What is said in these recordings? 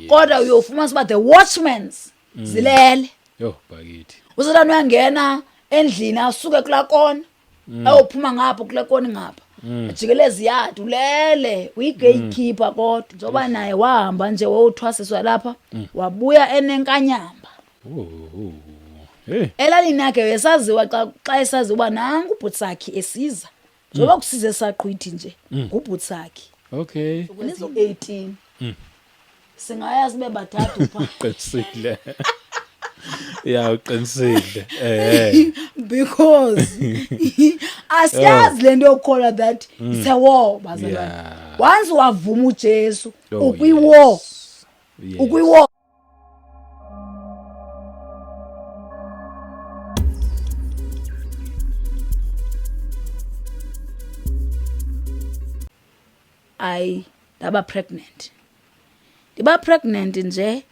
yes. Kodwa uyofumanisa uba the watchmans zilele. Yho, bakithi. Usathane uyangena endlini, asuke kulaa kona, ayophuma ngapha kule kona ngapha, ajikeleze iyadi, ulele, uyi-gatekeeper. Kodwa njengoba naye wahamba nje wothwasiswa lapha, wabuya enenkanyamba. Oh. Hey. Elalini yakhe esaziwa xa esaziwa uba nangu ubhutsakhi esiza, njengoba kusize saqhwithi nje ngubhutsakhi. 18 singaya sibe bathathu pha. Uqinisile. Ya, uqinisile. Eh. Because asiyazi lento yokukholwa that it's a war, bazalwane. Once wavuma uJesu, ukwi-war. Ukwi-war. Ayi, ndaba pregnant, ndiba pregnant nje.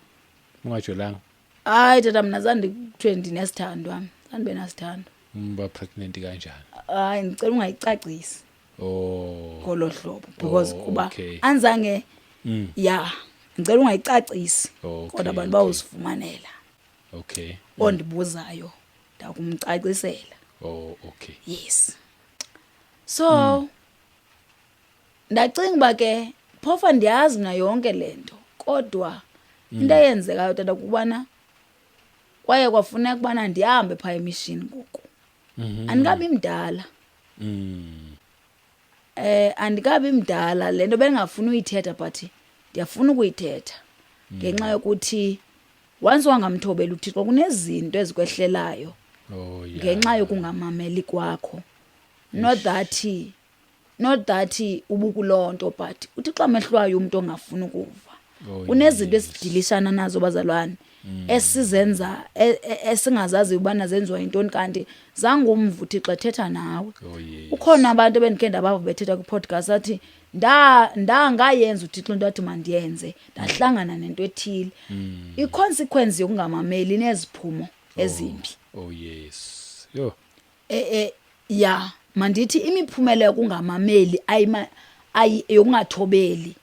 Ungajolanga? Hayi tata, mna zange kuthiwe ndinesithandwa, zandibe nasithandwa. Uba pregnant kanjani? Hayi, ndicela ungayicacisi ngolo hlobo because kuba anzange, ya, ndicela ungayicacisi. Kodwa abantu bawuzifumanela. Ondibuzayo ndakumcacisela. Oh, okay. Yes, so ndacinga uba ke phofa ndiyazi mna yonke le nto, kodwa into eyenzekayo tata kukubana kwaye kwafuneka ubana ndihambe phaa emishini ngoku. Andikabi mdala. Andikabi mdala, le nto bengafuni uyithetha, but ndiyafuna ukuyithetha ngenxa yokuthi once wangamthobela uThixo kunezinto ezikwehlelayo ngenxa yokungamameli kwakho. Not that ubukuloo nto, but uThixo amehlwayo umuntu ongafuni ukuva. Kunezinto esidilishana nazo, bazalwane, esizenza esingazaziyo ubana zenziwa yintoni, kanti zangumva uThixo ethetha nawe. Ukhona abantu ebendikhe ndabava bethetha kwi-podcast, athi ndangayenza uThixo into athi mandiyenze, ndahlangana nento ethile. I-consequence yokungamameli ineziphumo ezimbi. Oh yes. Yo. Ya, mandithi imiphumela yokungamameli ayima ayi yokungathobeli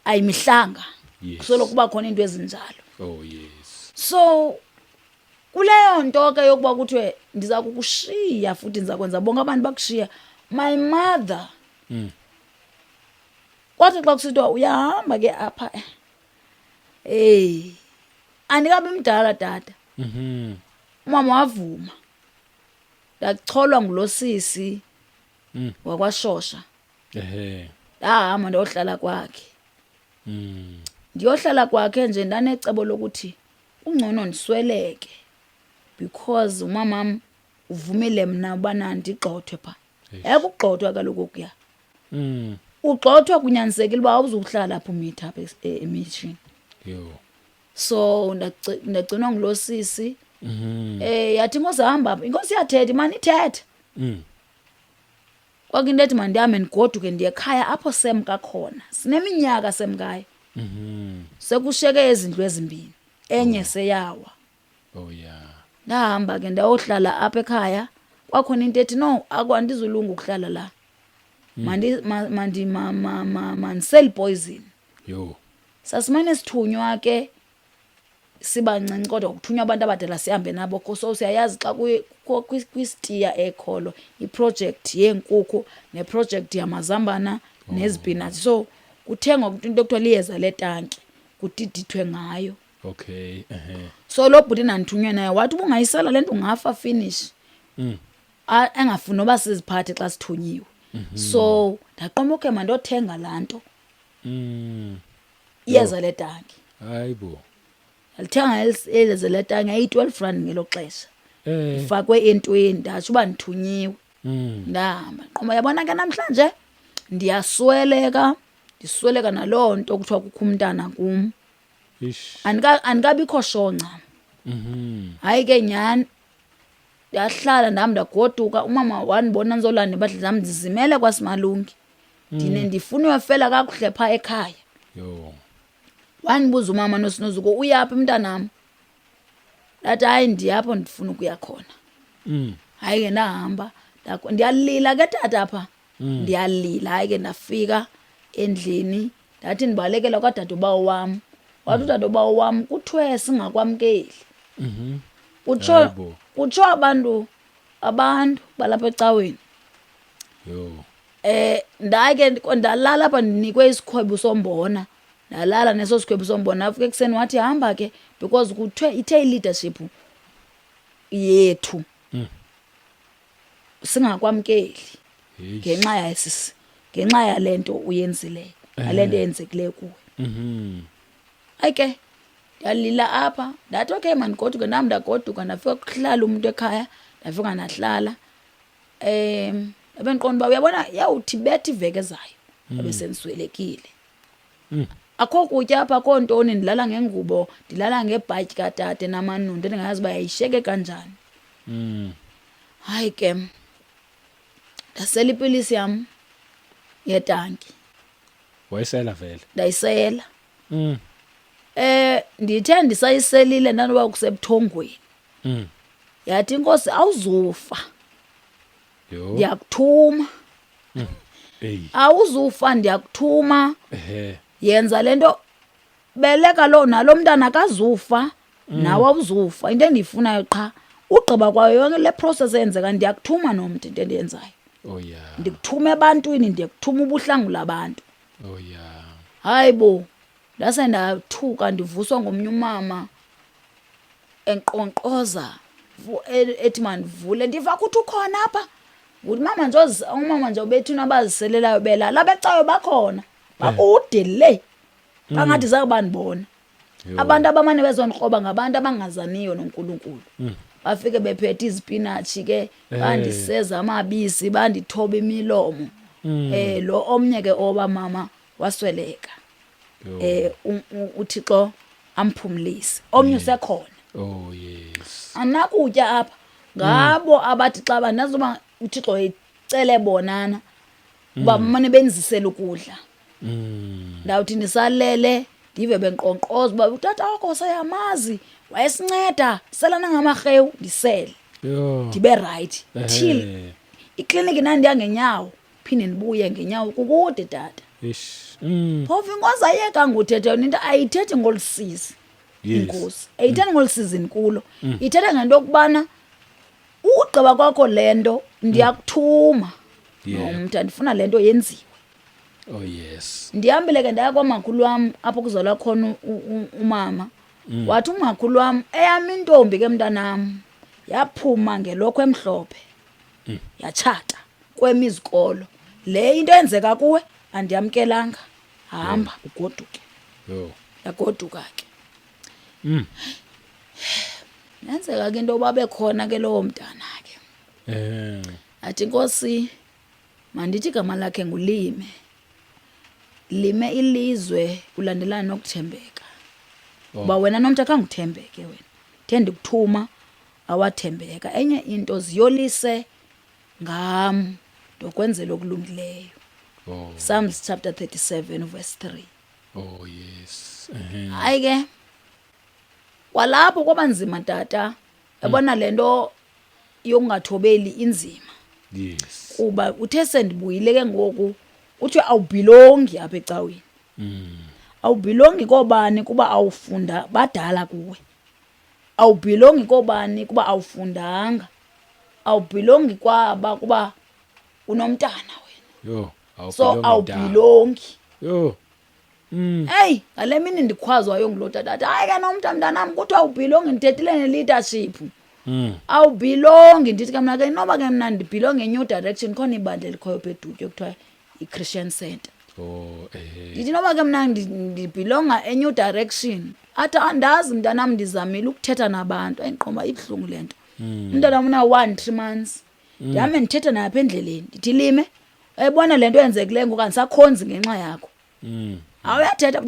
ayimihlanga. Kusoloko kuba khona into ezinjalo. Oh yes. So kuleyo nto ke yokuba kuthiwe ndiza kukushiya futhi ndiza kwenza bonke abantu bakushiya, my mother, kwathi xa kusithiwa uyahamba ke apha, hey, andikabi mdala tata, umama wavuma, ndacholwa ngulo sisi wakwaShosha. Ndahamba ndiyohlala kwakhe. Ndiyohlala kwakhe nje, ndanecebo lokuthi kungcono ndisweleke because umamam uvumile mna ubana ndigxothwe pha. Yayikugxothwa kaloku okuya. Ugxothwa kunyanzelekile uba awuzukuhlala apha umitha apha emishini. Yo. So ndagcinwa ngulo sisi. Yathi inkosi hamba apha. Inkosi iyathetha, imane ithetha. Kwakunto ethi mandihambe ndigoduke ndiye ekhaya apho semka khona. Sineminyaka semkayo. Sekushiyeke izindlu ezimbini. Enye seyawa. Oh yeah. Ndahamba ke ndayohlala apha ekhaya. Kwakhona into ethi no, andizulunga ukuhlala la. Mandi mandi mandisele poison. Yo. Sasimane sithunywa ke sibancinci, kodwa kuthunywa abantu abadala sihambe nabo. So siyayazi xa kwisitiya ekholo iproject yeenkukhu neproject yamazambana nezipinatshi, so kuthengwa into ekuthiwa liyeza letanki, kudidithwe ngayo. So lo bhuti ndandithunywe naye wathi ubungayisela le nto ungafa finish. Engafuni noba siziphathe xa sithunyiwe. So ndaqonda okay, mandothenga laa nto. Iyeza letanki. Hayibo. Ndalithenga eliyeza letanki, yayi-12 rand ngelo xesha. Ifakwe entweni, ndatsho uba ndithunyiwe. Ndahamba. Qoma yabona ke namhlanje ndiyasweleka, ndisweleka naloo nto kuthiwa kukho umntana kum. Ish. Andikabikho sure ncam. Hayi ke nyhani, ndahlala ndam ndagoduka. Umama wandibona ndizolanda impahla zam, ndizimele kwaSimalungi. Ndifuna uyofela kakuhle phaa ekhaya. Yo. Wandibuza umama noSinozuko, uyaphi mntanam? Ndathi hayi, ndiyapho ndifuna ukuya khona. Hayi ke ndahamba, ndiyalila ke tata apha. Ndiyalila, hayi ke ndafika endlini, ndathi ndibalekela kwadadobawo wam. Wathi utadobawo wam kuthiwe singakwamkeli. Kutsho Hayi bo. kutsho abantu balapha ecaweni. Yho. Ndake ndalala apha, ndinikwe isikhwebu sombona, ndalala neso sikhwebu sombona. Afika ekuseni wathi hamba ke, because kuthiwe ithe i-leadership yethu singakwamkeli ngenxa yasisi, ngenxa yale nto uyenzileyo, nale nto yenzekileyo kuwe. Hayi ke, ndalila apha, ndathi okay mandigoduke nam. Ndagoduka, ndafika kuhlala umntu ekhaya, ndafika ndahlala. Ebendiqonda uba uyabona iyawuthi betha iveki ezayo abe sendiswelekile. Akho kutya apha, akho ntoni, ndilala ngengubo, ndilala ngebhatyi katata enamanundu endingayazi uba yayishiyeke kanjani. Hayi ke, ndasela ipilisi yam yetanki. Wayisela vele? Ndayisela. Ndithe ndisayiselile, ndanoba kusebuthongweni. Yathi inkosi awuzufa. Yho. Ndiyakuthuma. Eyi. Awuzufa, ndiyakuthuma. Ehe. Yenza lento, beleka lo nalo mntana akazufa, nawe awuzufa. Into endiyifunayo qha ugqiba kwayo yonke le process eyenzeka, ndiyakuthuma nomntu into endiyenzayo. Oh yeah. Ndikuthuma ebantwini, ndiyakuthuma ubuhlangula abantu. Oh yeah. Hayi bo, ndase ndathuka ndivuswa ngomnye umama enqonqoza, ethi mandivule, ndiva kuthi ukhona apha. Nguthi mama nje umama nje ubethuna abaziselelayo belala abecayo bakhona bakude le, bangathi zange bandibona. Yho. Abantu abamane bezondikroba ngabantu abangazaniyo noNkulunkulu. Bafike bephethe izipinatshi ke, bandiseza amabisi, bandithoba imilomo. Lo omnye ke oba mama wasweleka. Yho. uThixo amphumlise. Omnye usekhona. Oh yes. Anakutya apha. Ngabo abathi xa bandazi uba uThixo ecele bonana uba mane benzisela ukudla. Ndawuthi ndisalele ndive benqonqoza uba utata wakho usayamazi, wayesinceda, selana ngamarhewu, ndisele. Yho. Ndibe right till ikliniki nandiya ngenyawo, phinde ndibuye ngenyawo, kukude tata. Ish. Phofu inkosi ayekanga uthetha yona into, ayithethi ngolusizi. Inkosi ayithethi ngolusizi nkulo, ithetha ngento yokubana ugqiba kwakho le nto ndiyakuthuma. Nomntu andifuna le nto yenziwe. Oh yes. Ndihambile ke, ndaya kwamakhulu wam apho kuzalwa khona umama. Wathi umakhulu wam, eyam intombi ke mntanam yaphuma ngelokhwe emhlophe, yatshata kwemizikolo. Le into eyenzeka kuwe andiyamkelanga, hamba ugoduke. Yho. Yagoduka ke. Yenzeka ke into yoba bekhona ke lowo mntana ke. Athi inkosi mandithi igama lakhe nguLime. Lime ilizwe ulandelana nokuthembeka. Uba wena nomntu akhange uthembeke wena. The ndikuthuma awathembeka. Enye into ziyolise ngam ndokwenzela okulungileyo. Oh. Psalms chapter 37 verse 3. Oh yes. Hayi ke, kwalapho kwaba nzima tata. Yabona lento yokungathobeli inzima. Kuba uthe sendibuyile ke ngoku kuthiwe awubhilongi apha ecaweni. Awubhilongi kobani kuba awufunda, badala kuwe. Awubhilongi kobani kuba awufundanga. Awubhilongi kwaba kuba unomntana wena. Yho, So awubhilongi ndawo. awubhilongi. Yho. Hey, ngale mini ndikhwazwayo ngulo tata athi hayi ke nomntu mntanam kuthiwa awubhilongi, ndithethile ne-leadership. Awubhilongi, ndithi ke mna ke inoba ke mna ndibhilonge eNew Direction, khona ibandla elikhoyo pha eDutywa ekuthiwa i-Christian Center. Oh eh. Ndithi noba ke mna ndibhilonga eNew Direction. Athi andazi mntanam, ndizamile ukuthetha nabantu. Ayiqomba ibuhlungu le nto. Umntanam una 1 3 months. Ndihambe ndithetha naye apha endleleni. Ndithi lime, uyayibona le nto yenzekileyo ngoku andisakhonzi ngenxa yakho. Awuyathetha.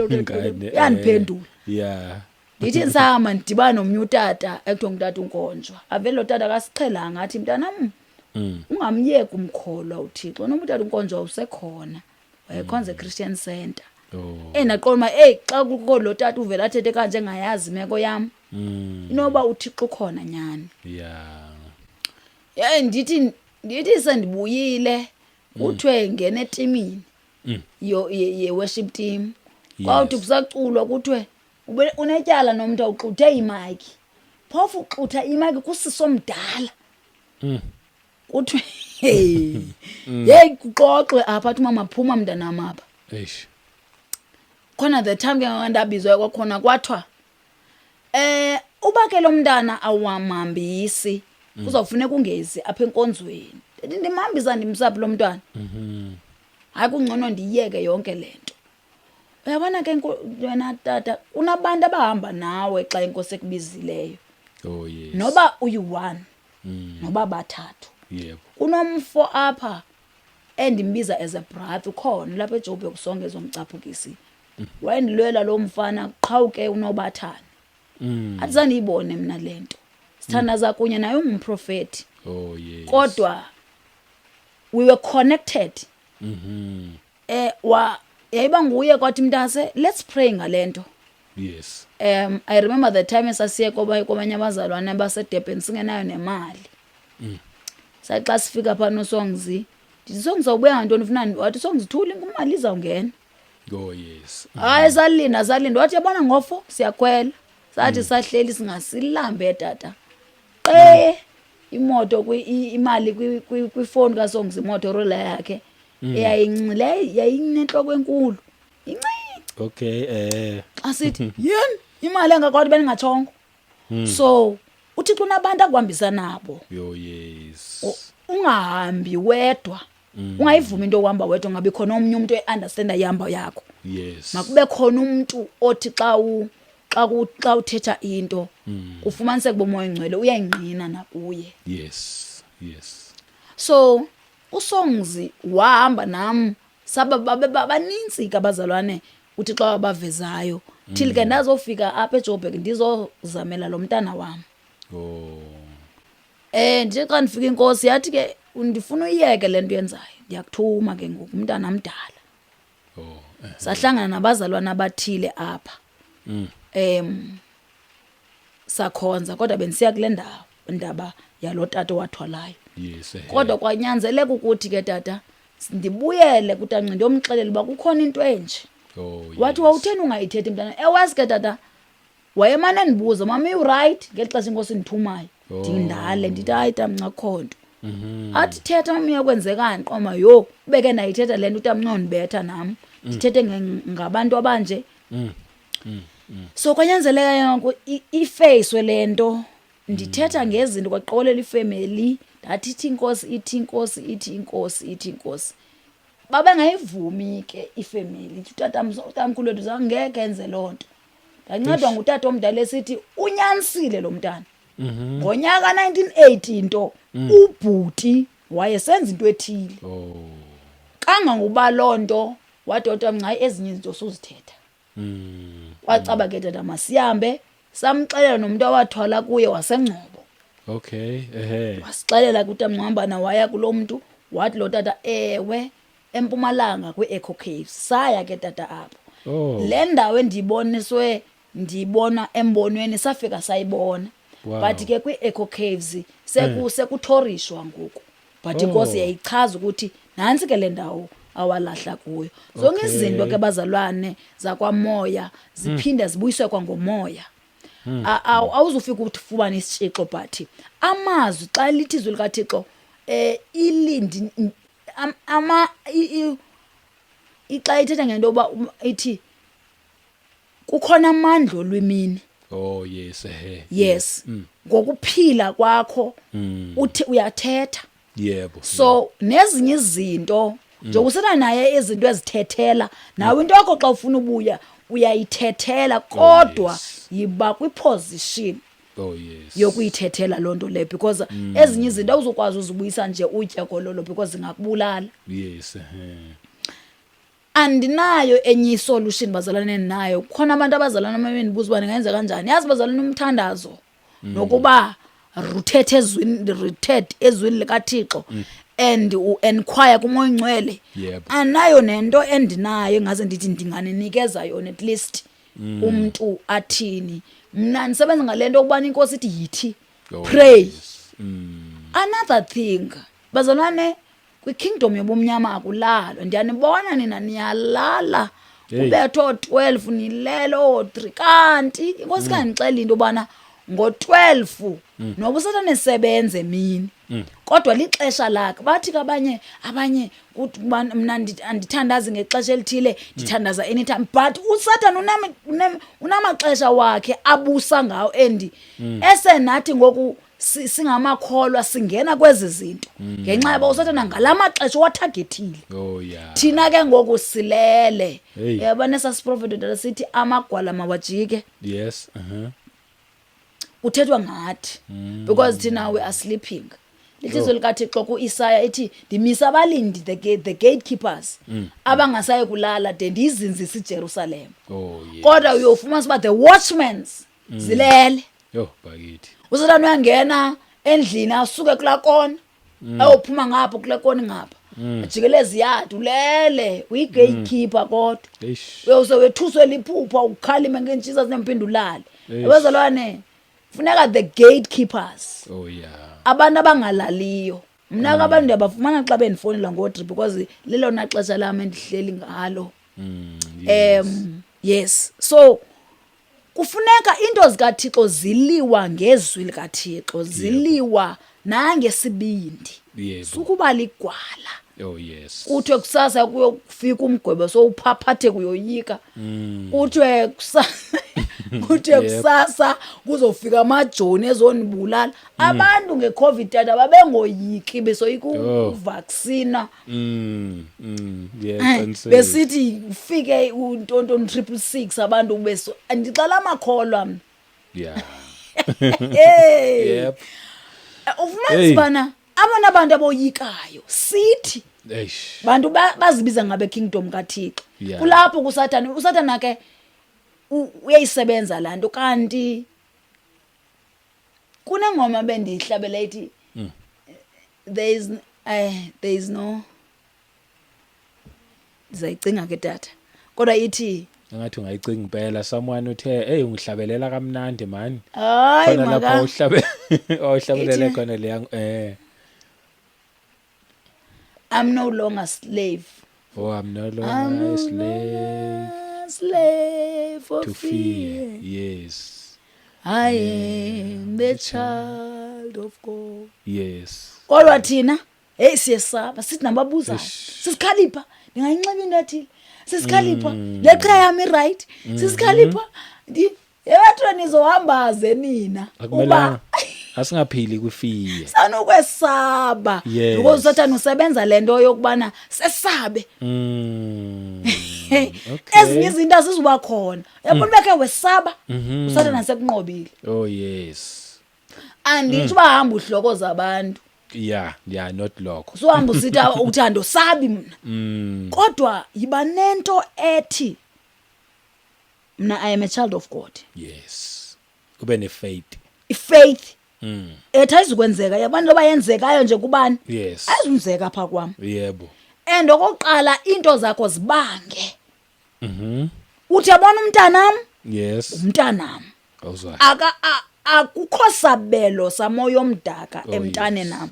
Ingane, Uyandiphendula. Yeah. Ndithi ndisahamba ndidibana nomnye utata ekuthiwa ngutata uNkonjwa. Avele lo tata akasixhelanga, athi mntanam ungamyeki umkholwa uThixo. Noma utata uNkonjwa usekhona. Wayekhonza eChristian Center. Oh. Ndaqonda uba, eyi, xa kukho lo tata uvela athethe kanje engayazi imeko yam. Inoba uThixo ukhona nyhani. Yeah. Yeyi, ndithi sendibuyile kuthiwe ngena etimini ye worship team. Kwawuthi kusaculwa kuthiwe unetyala nomntu awuxuthe imayiki, phofu uxutha imayiki kusisi omdala. Kuthiwe hey, yeyi, kuxoxwe apha, athi umama phuma mntanam apha. Eish. Khona the time ke ngoku ndabizwa kwakhona, kwathiwa uba ke lo mntana awamhambisi, kuzawufuneka ungezi apha enkonzweni. Ndithi ndimhambisa ndimsaphi lo mntwana? Hayi, kungcono ndiyiyeke yonke le nto. Uyabona ke wena tata, kunabantu abahamba nawe xa inkosi ekubizileyo. Oh yes. Noba uyi-one, noba bathathu. Kunomfo apha endimbiza as a brother, ukhona lapha eJoburg, sonke ezomcaphukisi. Wayendilwela lo mfana qhawuke unobathana. Athi zandiyibone mna le nto. Sithandaza kunye naye, ungumprofeti. Oh yes. Kodwa we were connected. Wa yayiba nguye kwathi, mntase, let's pray ngalento. I remember the time esasiye kwabanye abazalwane baseDurban singenayo nemali. Sathi xa sifika phaa noSongzi, ndithi, "Songs, awubuya ngantoni? Ufuna?" Wathi, "Songs, thula, imali izawungena." Oh yes. Hayi, salinda, salinda, wathi, "Yabona ngofo siyakhwela." Sathi sahleli singasilambe tata, qe imoto imali kwifoni kaSongs, iMotorola yakhe eyayincile, yayinentloko enkulu, incinci. Xa sithi yini imali engakwathi bendingatshongo. So uThixo unabantu akuhambisa nabo. Oh yes. Ungahambi wedwa, ungayivumi into yokuhamba wedwa, ungabi khona omnye umntu e-understanda ihamba yakho. Makube khona umntu othi xa uthetha into, kufumaniseke uba uMoya Oyingcwele uyayingqina nakuye. So uSongzi wahamba nam, saba babe babanintsi ke abazalwane uThixo abavezayo, till ke ndazofika apha eJoburg ndizozamela lo mntana wam. Nje xa ndifika, inkosi yathi ke, "Ndifuna uyiyeke le nto yenzayo, ndiyakuthuma ke ngoku, umntana mdala." Sahlangana nabazalwana abathile apha, sakhonza, kodwa bendisiya kule ndawo ndaba yalo tata owathwalayo. Kodwa kwanyanzeleka ukuthi ke tata ndibuyele kutanci ndiyomxelela uba kukhona into enje. Wathi, "Wawutheni ungayithethi mntana?" Ewazi ke tata, wayemane endibuza, "Mama, you right?" ngeli xesha inkosi ndithumayo. Ndindale ndithi, "Hayi tamnci, akukho nto." Athi, "Thetha mama, uyakwenzekani?" Qoma yho, ubeke ndayithetha le nto, utamnci ondibetha nam ndithethe ngabantu abanje. So kwanyanzeleka ke ngoku ifeyiswe le nto, ndithetha ngezinto, kwaqokelela ifemeli, ndathi, "Ithi inkosi, ithi inkosi, ithi inkosi, ithi inkosi." Babengayivumi ke ifemeli, ithi utatamkhulu wethu zangeke enze loo nto. Ndancedwa ngutata omdala esithi unyanisile lo mntana. Ngonyaka 1980 into ubhuti wayesenza into ethile. Kangangokuba loo nto wathi utamnci, "Hayi, ezinye izinto suzithetha." Kwacaba ke tata masihambe, samxelela nomntu awathwala kuye waseNgcobo. Okay ehe Wasixelela ke utamnci hambana, waya kulo mntu, wathi lo tata ewe, eMpumalanga kwi-Echo Caves. Saya ke tata apho. Le ndawo endiboniswe, ndibona embonweni, safika sayibona. But ke kwi-Echo Caves sekuthorishwa ngoku, but inkosi yayichaza ukuthi nantsi ke le ndawo awalahla kuyo. Zonke izinto ke bazalwane zakwamoya ziphinde zibuyiswe kwangomoya. Awuzufika uthi fumane isitshixo, but amazwi xa lithi izwi likaThixo ilindi ama ixa ithetha ngento yoba ithi kukhona amandla olwimini. Oh yes ehe Yes, ngokuphila kwakho uthi uyathetha. So nezinye izinto njengoba naye izinto ezithethela nawe into yakho, xa ufuna ubuya uyayithethela, kodwa yiba kwiposition yokuyithethela loo nto leyo, because ezinye izinto awuzokwazi uzibuyisa nje utya kololo, because zingakubulala. Yes ehe Andinayo enye isolution bazalwane nayo. Kukhona abantu abazalwane ababendibuza uba ndingenza kanjani. Yazi bazalwane, umthandazo nokuba rooted ezwini, rooted ezwini likaThixo and u-enquire kuMoya Oyingcwele. Anayo nento endinayo engaze ndithi ndinganinikeza yona, at least umntu athini, mna ndisebenza ngale nto yokubana inkosi ithi yithi, pray. Another thing bazalwane, kwikingdom yobumnyama akulalwa. Ndiyanibona nina niyalala. Hey. Ubethe oo-12 nilele oo-3, kanti inkosi kandixela into yobana ngo-12 noba usathane esebenza emini, kodwa lixesha lakhe. Bathi ke abanye kuthi mna andithandazi ngexesha elithile, ndithandaza anytime, but usathane unamaxesha wakhe abusa ngawo, and esenathi ngoku singamakholwa singena kwezi zinto ngenxa yoba usathana ngala maxesha wathagethile. Oh yeah. Thina ke ngoku silele. Hey. Uyabona esasiprofeto dala sithi amagwala mawajike. Yes. Kuthethwa ngathi because thina we are sleeping. Lithi likaThixo kuIsaya ethi ndimisa abalindi, the gatekeepers, abangasayi kulala de ndizinzise iJerusalem. Oh yes. Kodwa uyofumana uba the watchmen zilele. Yo bakithi. Usathane uyangena endlini, asuke kulaa kona, ayophuma ngapha kule kona ngapha, ajikeleze iyadi, ulele, uyi-gatekeeper kodwa. Eish. Uyawuse wethuswe liphupha, ukhalime ngentshisa zinempinda ulale. Eish. Abazalwane, funeka the gatekeepers, Oh yeah. abantu abangalaliyo. Mna ke abantu ndiyabafumana xa bendifowunela ngo-3 because lelona xesha lam endihleli ngalo. Yes, so kufuneka into zikaThixo ziliwa ngezwi likaThixo, ziliwa nangesibindi. Sukuba ligwala. Oh yes. Kuthiwe kusasa kuyofika umgwebo, so uphaphathe kuyoyika. Kuthiwe kusasa, kuthiwe kusasa kuzofika amajoni ezonibulala. Abantu ngeCovid tata babengoyiki, besoyika uvaccine. Yeah, qinisile. Besithi ufike untonton 666, abantu beso andixela amakholwa mna. Hey. Ufumanisa Hey. bana abona bantu aboyikayo sithi Eish. bantu bazibiza ngabe kingdom kaThixo. Kulapho kuSathane, uSathana ke uyayisebenza laa nto. Kanti kunengoma bendiyihlabela ithi there is no, ndizayicinga ke tata, kodwa ithi Ngathi ungayicinga impela. Someone uthe, "Hey, ungihlabelela kamnandi man." Hayi, Khona lapha maka uhlabe awuhlabelele Ithi- khona leya. I'm no longer slave. Oh, I'm no longer I'm no a slave longer slave of to fear. fear. Yes. I am the child of God. Yes. Kodwa thina, hey, siyesaba, sithi nababuzayo. Eish. Sisikhalipha, ndingayinxiba into ethile. Sisikhalipha, le qhiya yam i-right. Sisikhalipha, yebethwa nizohamba ze nina. Akumelanga asingaphili kwi-fear. Sanokwesaba. Because uSathane usebenza le nto yokubana sesabe. Ezinye izinto azizuba khona. Uyabona ubekhe wesaba, uSathane asekunqobile. Oh yes. Anditsho uba hamba uhlokoza abantu. Yeah, not lokho. Suhamba usithi uthando sabi mna. Kodwa yiba nento ethi mna I am a child of God. Yes. Ube ne faith. I-faith. Ethi ayizukwenzeka, yabona loba yenzekayo nje kubani? Yes. Ayizukwenzeka apha kwam. Yebo. And okokuqala into zakho zibange. Uthi yabona umntanam? Yes. Umntanam. Awuzwa. Akukho sabelo samoya omdaka Oh, emntaneni yes. nam.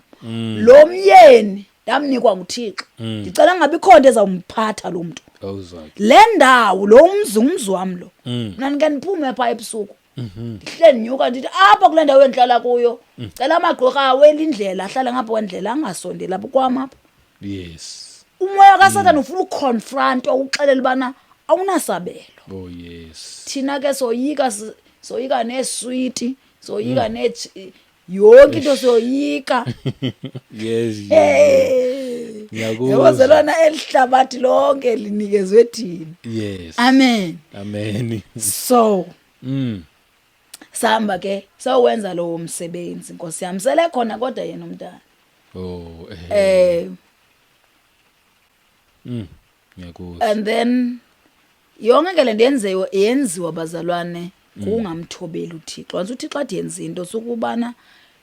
Lo myeni ndamnikwa nguThixo. Ndicela ngabe ikhona into ezawumphatha lo mntu. Awuzwa. Le ndawo, lo mzi, umzi wam lo. Mna ndike ndiphume phaa ebusuku. Ndihle ndinyuka ndithi apha kule ndawo endihlala kuyo. Cela amagqirha awele indlela, ahlale ngapha kwendlela, angasondeli apha kwam apha. Yes. Umoya kaSathane ufuna uconfront, uxelela ubana awunasabelo. Oh yes. Thina ke soyika, soyika neeswiti, soyika yonke into soyika. Yes. Hey. Ngiyakuzwa. Yabo zelwana, elihlabathi lonke linikezwe thina. Yes. Amen. Amen. So sahamba ke sawenza lowo msebenzi, Nkosi yami, sele khona kodwa yena umntana. Oh eh. Ngiyakuzwa. And then yonke ke le nto yenziwa, yenziwa bazalwane kungamthobeli uThixo. Once uThixo athi yenza into, sukubana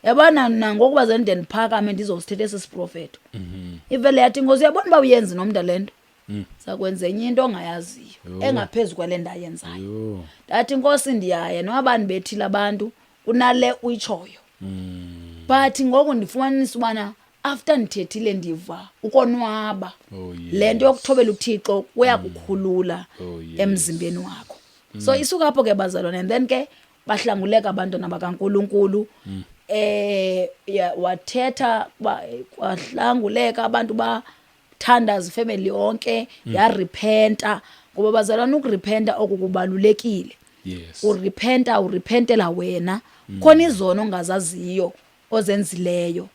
yabona nangoku bazalwane ndide ndiphakame ndizosithetha esi siprofeto. Ivele yathi Nkosi, uyabona uba uyenzi nomntu le nto, sakwenza enye into ongayaziyo engaphezu kwale ndayenzayo. Yo. Ndathi Nkosi ndiyaya noba ndibethile abantu kunale uyitshoyo. But ngoku ndifumanisa ubana After ndithethile ndiva ukonwaba. Oh, yes. Le nto yokuthobela uThixo kuyakukhulula Oh, yes. emzimbeni wakho. So isuka apho ke bazalwane, and then ke bahlanguleka abantwana bakaNkulunkulu. Ya, wathetha kwahlanguleka abantu, bathandaza ifamily yonke yarepenta, ngoba bazalwane ukurepenta oku kubalulekile. Urepenta, urepentela wena, khona izono ongazaziyo ozenzileyo,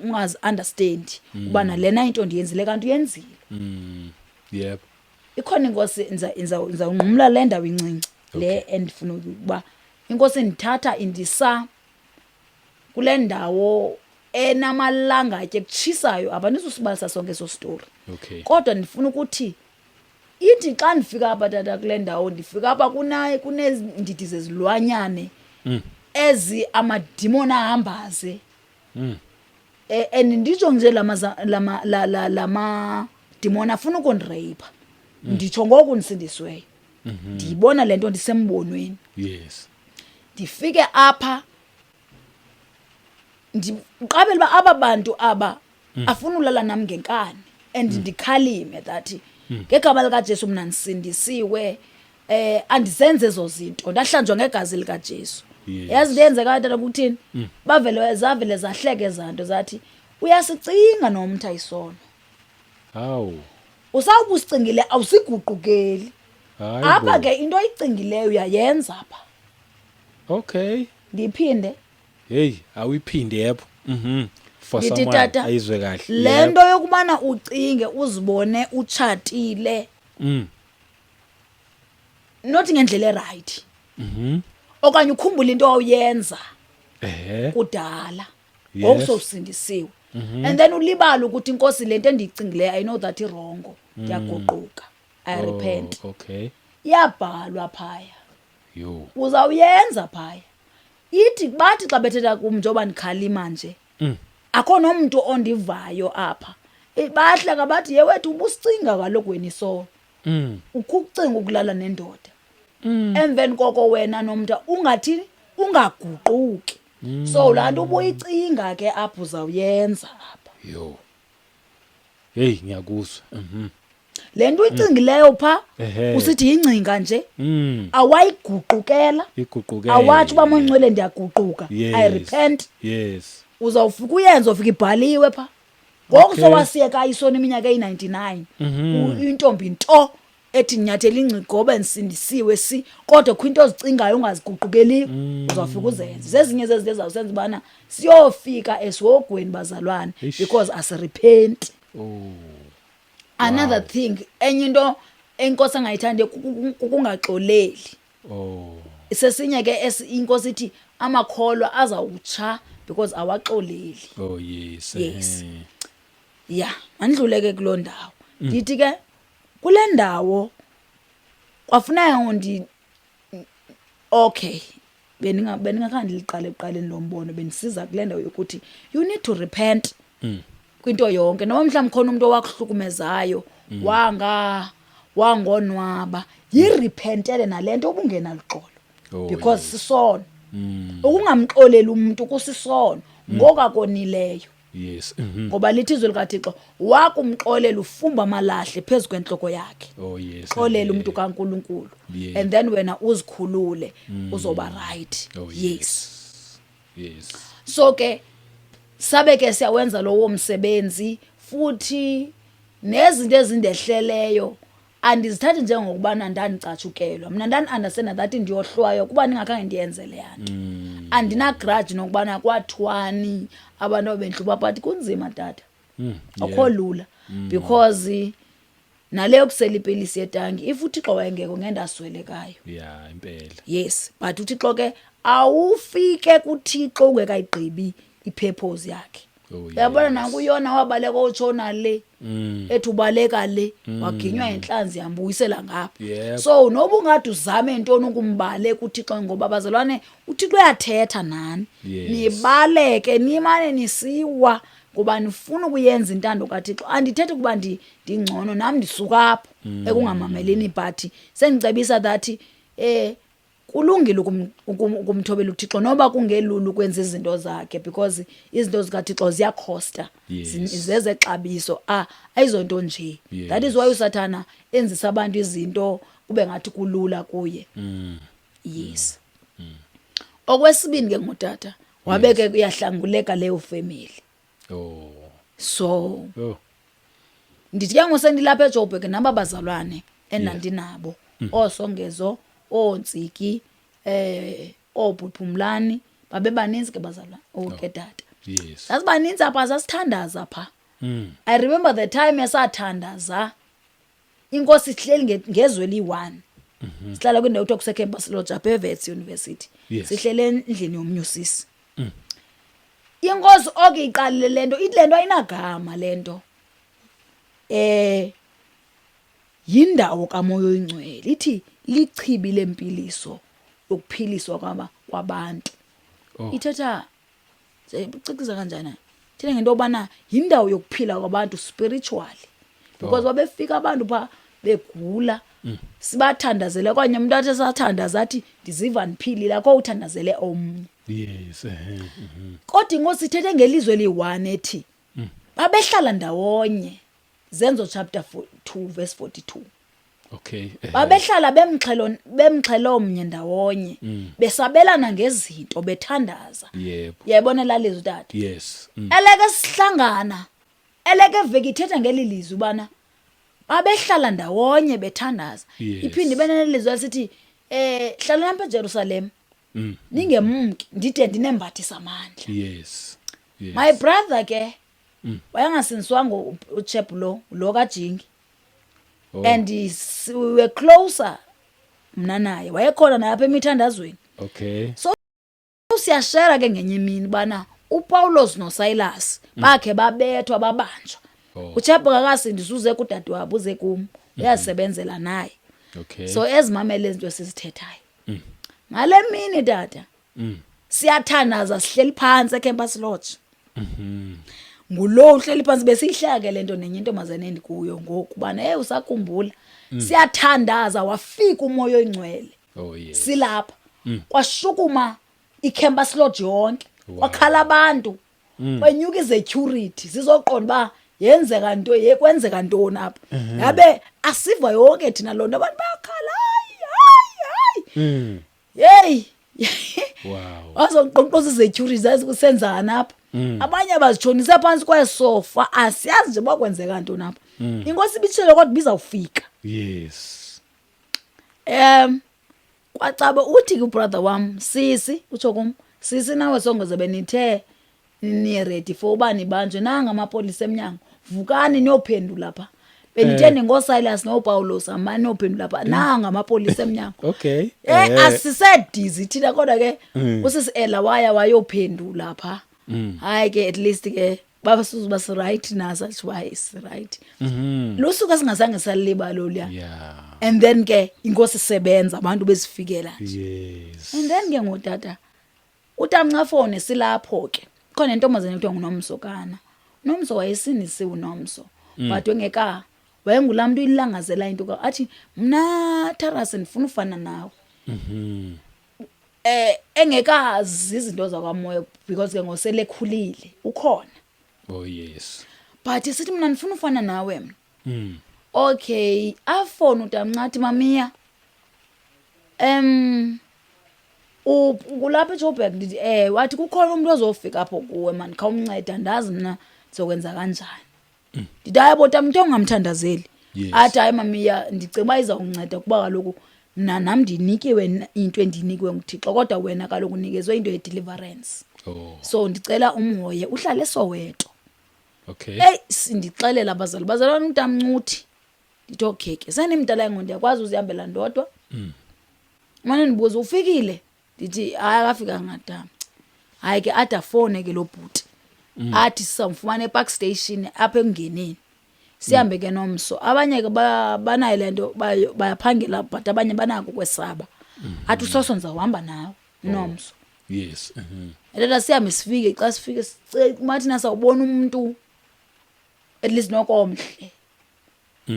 ungazi understand ubana lena into ndiyenzile kanti uyenzile. Ikhona inkosi nza unqumla le ndawo incinci le endifuna ukuba inkosi indithatha indisa kule ndawo enamalangatye kutshisayo apha. Ndizusibalisa sonke eso story, kodwa ndifuna ukuthi ithi xa ndifika apha tata kule ndawo ndifika apha kunezindidi zezilwanyane ezi amadimoni ahambaze. And nditsho nje lama la la lama dimoni afuna ukundireyipha, nditsho ngoku ndisindisiweyo, ndiyibona le nto ndisembonweni. Ndifike apha ndiqabele uba aba bantu aba afuna ulala nam ngenkani, and ndikhalime that ngegama likaJesu mna ndisindisiwe, andizenze ezo zinto, ndahlanjwa ngegazi likaJesu. Yazi into eyenzekayo tata kuthini? Bavele zavele zahleke ezaa nto, zathi uyasicinga nomtha isono. Hawu. Usawuba usicingile awusiguqukeli. Hayi apha bo. Ke into oyicingileyo uyayenza apha. Ndiphinde. Hey, awuyiphinde, yebo. For Ndithi someone tata, ayizwe kahle. le nto yokubana ucinge uzibone utshatile not ngendlela eright, okanye ukhumbule into awuyenza kudala ngoku sowusindisiwe, and then ulibale ukuthi inkosi le nto endiyicingileyo, I know that iwrong, ndiyaguquka, I repent. Iyabhalwa phaya. Yo. Uzawuyenza phaya. Ithi bathi xa bethetha kum njengoba ndikhalima nje, akho nomntu ondivayo apha. Bahleka bathi, ye wethu, ubusicinga kaloku wena isono, ukho ukucinga ukulala nendoda, emveni koko wena nomntu ungathi ungaguquki. So laa nto ubuyicinga ke apho uzawuyenza apha. Yo. Hey, ngiyakuzwa. Le nto uyicingileyo phaa, usithi yingcinga nje, awayiguqukela, Iguqukele. awatsho uba mongcwele ndiyaguquka, I repent, uzawufika uyenze, ufika ibhaliwe phaa ngoku. Sowasiyeka isono iminyaka eyi-99, intombi nto ethi nyathela ingcigobe ndisindisiwe si, kodwa kho into ozicingayo ungaziguqukeliyo, uzawufika uzenze. Zezinye zezinto ezawusenza ubana siyofika esihogweni bazalwane, Eish. because asirepenti. Another thing, enye into enkosi angayithandi kukungaxoleli. Sesinye ke inkosi ithi amakholwa azawutsha because awaxoleli. Oh yes. Yes. Ya, mandidlule ke kuloo ndawo. Ndithi ke kule ndawo kwafuneka ndi okay, bendingakhange ndiliqale ekuqaleni lo mbono, bendisiza kule ndawo yokuthi you need to repent kwinto yonke, noba mhlawumbi khona umntu owakuhlukumezayo wanga wangonwaba, yirepentele nale nto ubungenaluxolo, because sisono ukungamxoleli umntu, kusisono ngokakonileyo. Ngoba lithi izwi likaThixo, wakumxolela ufumba amalahle phezu kwentloko yakhe. Xolela umntu kaNkulunkulu, and then wena uzikhulule, uzoba right. Yes. So ke sabe ke siyawenza lowo msebenzi, futhi nezinto ezindehleleyo andizithathi njengokubana ndandicatshukelwa. Mna ndani-understanda that ndiyohlwaywa kuba ndingakhange ndiyenze leya nto. Andina-grudge nokubana kwathwani abantu ababendihluba, but kunzima tata, akho lula, because nale yokusela ipilisi yetanki, if uThixo wayengekho ngendaswelekayo. Yeah, impela. Yes, but uThixo ke, awufike kuThixo ungekayigqibi ipurpose yakhe. Uyabona, nakuyona wabaleka otshona le, ethi ubaleka le, waginywa yintlanzi yambuyisela ngapha. So noba ungade uzame ntoni ukumbaleka uThixo, ngoba bazalwane uThixo uyathetha nani, nibaleke nimane nisiwa ngoba nifuna ukuyenza intando kaThixo. Andithethi ukuba ndingcono nam, ndisuka apho ekungamamelini, but sendicebisa that Kulungile ukumthobela uThixo noba kungelula ukwenza izinto zakhe, because izinto zikaThixo ziyakhosta. Zezexabiso, ayizonto nje. That is why uSathana enzisa abantu izinto kube ngathi kulula kuye. Yes. Okwesibini ke ngutata wabeke kuyahlanguleka leyo family. So ndithi ke ngosendilapha eJoburg naba bazalwane endandinabo, oosongezo, oontsiki, oobhuphumlani, babebaninzi ke bazalwane, okay tata. Sasibaninzi apha, sasithandaza pha. I remember the time esathandaza inkosi sihleli ngezwe eliyi-one. Sihlala kwindawo kuthiwa kuse-Campus Lodge apha eWits University. Sihlele endlini yomnye usisi. Inkosi oke iqalile le nto, ithi le nto ayinagama le nto. Yindawo kaMoya oyiNgcwele, ithi lichibi lempiliso, yokuphiliswa kwabantu. Ithetha icacisa kanjani? Ithetha ngento yobana yindawo yokuphila kwabantu spiritually. Because babefika abantu pha begula, sibathandazele, okanye umuntu athi esathandaza athi ndiziva ndiphilile, akho uthandazele omnye. Yes. Kodwa inkosi ithethe ngelizwe eliyi-one ethi babehlala ndawonye. Zenzo chapter 2 verse 42. Babehlala bemxhelo omnye ndawonye, besabelana ngezinto, bethandaza. Uyayibona laa lizwi tata? Yes. Eleke sihlangana, eleke veki ithetha ngeli lizwi ubana babehlala ndawonye bethandaza. Iphinde ibe nelizwi elisithi, hlalani apha eJerusalem. Ningemki ndide ndinembathisa amandla. Yes. My brother ke wayengasindiswanga uChep lo kaJingi. And we were closer mna naye, wayekhona naye apha emithandazweni. So siyashare ke ngenye imini bana uPaulos noSilas bakhe babethwa babanjwa. UChep akakasindiswa, uze kudadewabo, uze kum, uyasebenzela naye. So ezimamele izinto esizithethayo. Ngale mini tata, siyathandaza sihleli phansi eCampus Lodge. Ngulo uhleli phansi, besiyihleka le nto nenye intombazane endikuyo ngoku bana, hey, usakhumbula. Siyathandaza wafika uMoya oyiNgcwele. Oh yes. Silapha. Kwashukuma iCampus Lodge yonke. Kwakhala abantu. Kwenyuka izecurity sizoqonda ba yenzeka nto, ye kwenzeka ntoni apha. Yabe asiva yonke thina lonto, abantu bayakhala, hayi hayi hayi. Hey. Wazoqoqoza izecurity zazi kusenzana apha. Abanye abazitshonisa phansi kwesofa, asiyazi nje uba kwenzeka ntoni apha. Inkosi ibitshele kodwa ibizawufika. Kwacaba uthi ke brother wam, sisi, utsho kum, sisi nawe songoze benithe ni ready for uba nibanjwe nanga amapolisa emnyango, vukani niyophendula pha. Benithe ningoSilas noPaulos, hambani niyophendula pha, nanga amapolisa emnyango. Asisedizi thina kodwa ke usisi Ella waya wayophendula pha. Hayi ke, at least ke babasuza uba si-right naso, athi why si-right. Lusuku esingazange salibala loluya. And then ke inkosi isebenza, abantu bezifikela nje. And then ke ngotata utamncafone silapho ke, khona intombazane ekuthiwa nguNomsokana. Unomso wayesindisiwe uNomso, but wengeka wayengulaa mntu uyilangazela into athi mna Tharasi ndifuna ufana nawe. Engekazi izinto zakwamoya because ke ngosele ekhulile ukhona. Oh yes. But sithi mna ndifuna ufana nawe mna. Okay, afone utamncathi, mamiya. Kulapha eJoburg, ndithi wathi kukhona umuntu ozofika apho kuwe man, khawumnceda, andazi mna ndizokwenza kanjani. Ndithi hayi bo tata, into ongamthandazeli. Athi hayi mamiya, ndicinga uba izawunceda kuba kaloku mna nam ndinikiwe into endinikiwe nguThixo, kodwa wena kaloku unikezwe into ye-deliverance. So ndicela umhoye uhlale eSoweto. Eyi, sindixelela abazali, bazalwane utamncuthi. Ndithi okay ke, sendimdala ngoku ndiyakwazi uzihambela ndodwa. Umane ndibuza ufikile? Ndithi hayi akafikanga tata. Hayi ke ade afone ke lo bhuti. Athi sizamfumana ePark Station apha ekungeneni. Sihambe ke nomso. Abanye ke banayo le nto bayaphangela, but abanye banako ukwesaba. Athi usoso ndizawuhamba nawe unomso. Yes. Etata sihambe sifike, xa sifike mathi nasawubona umuntu at least noko omhle.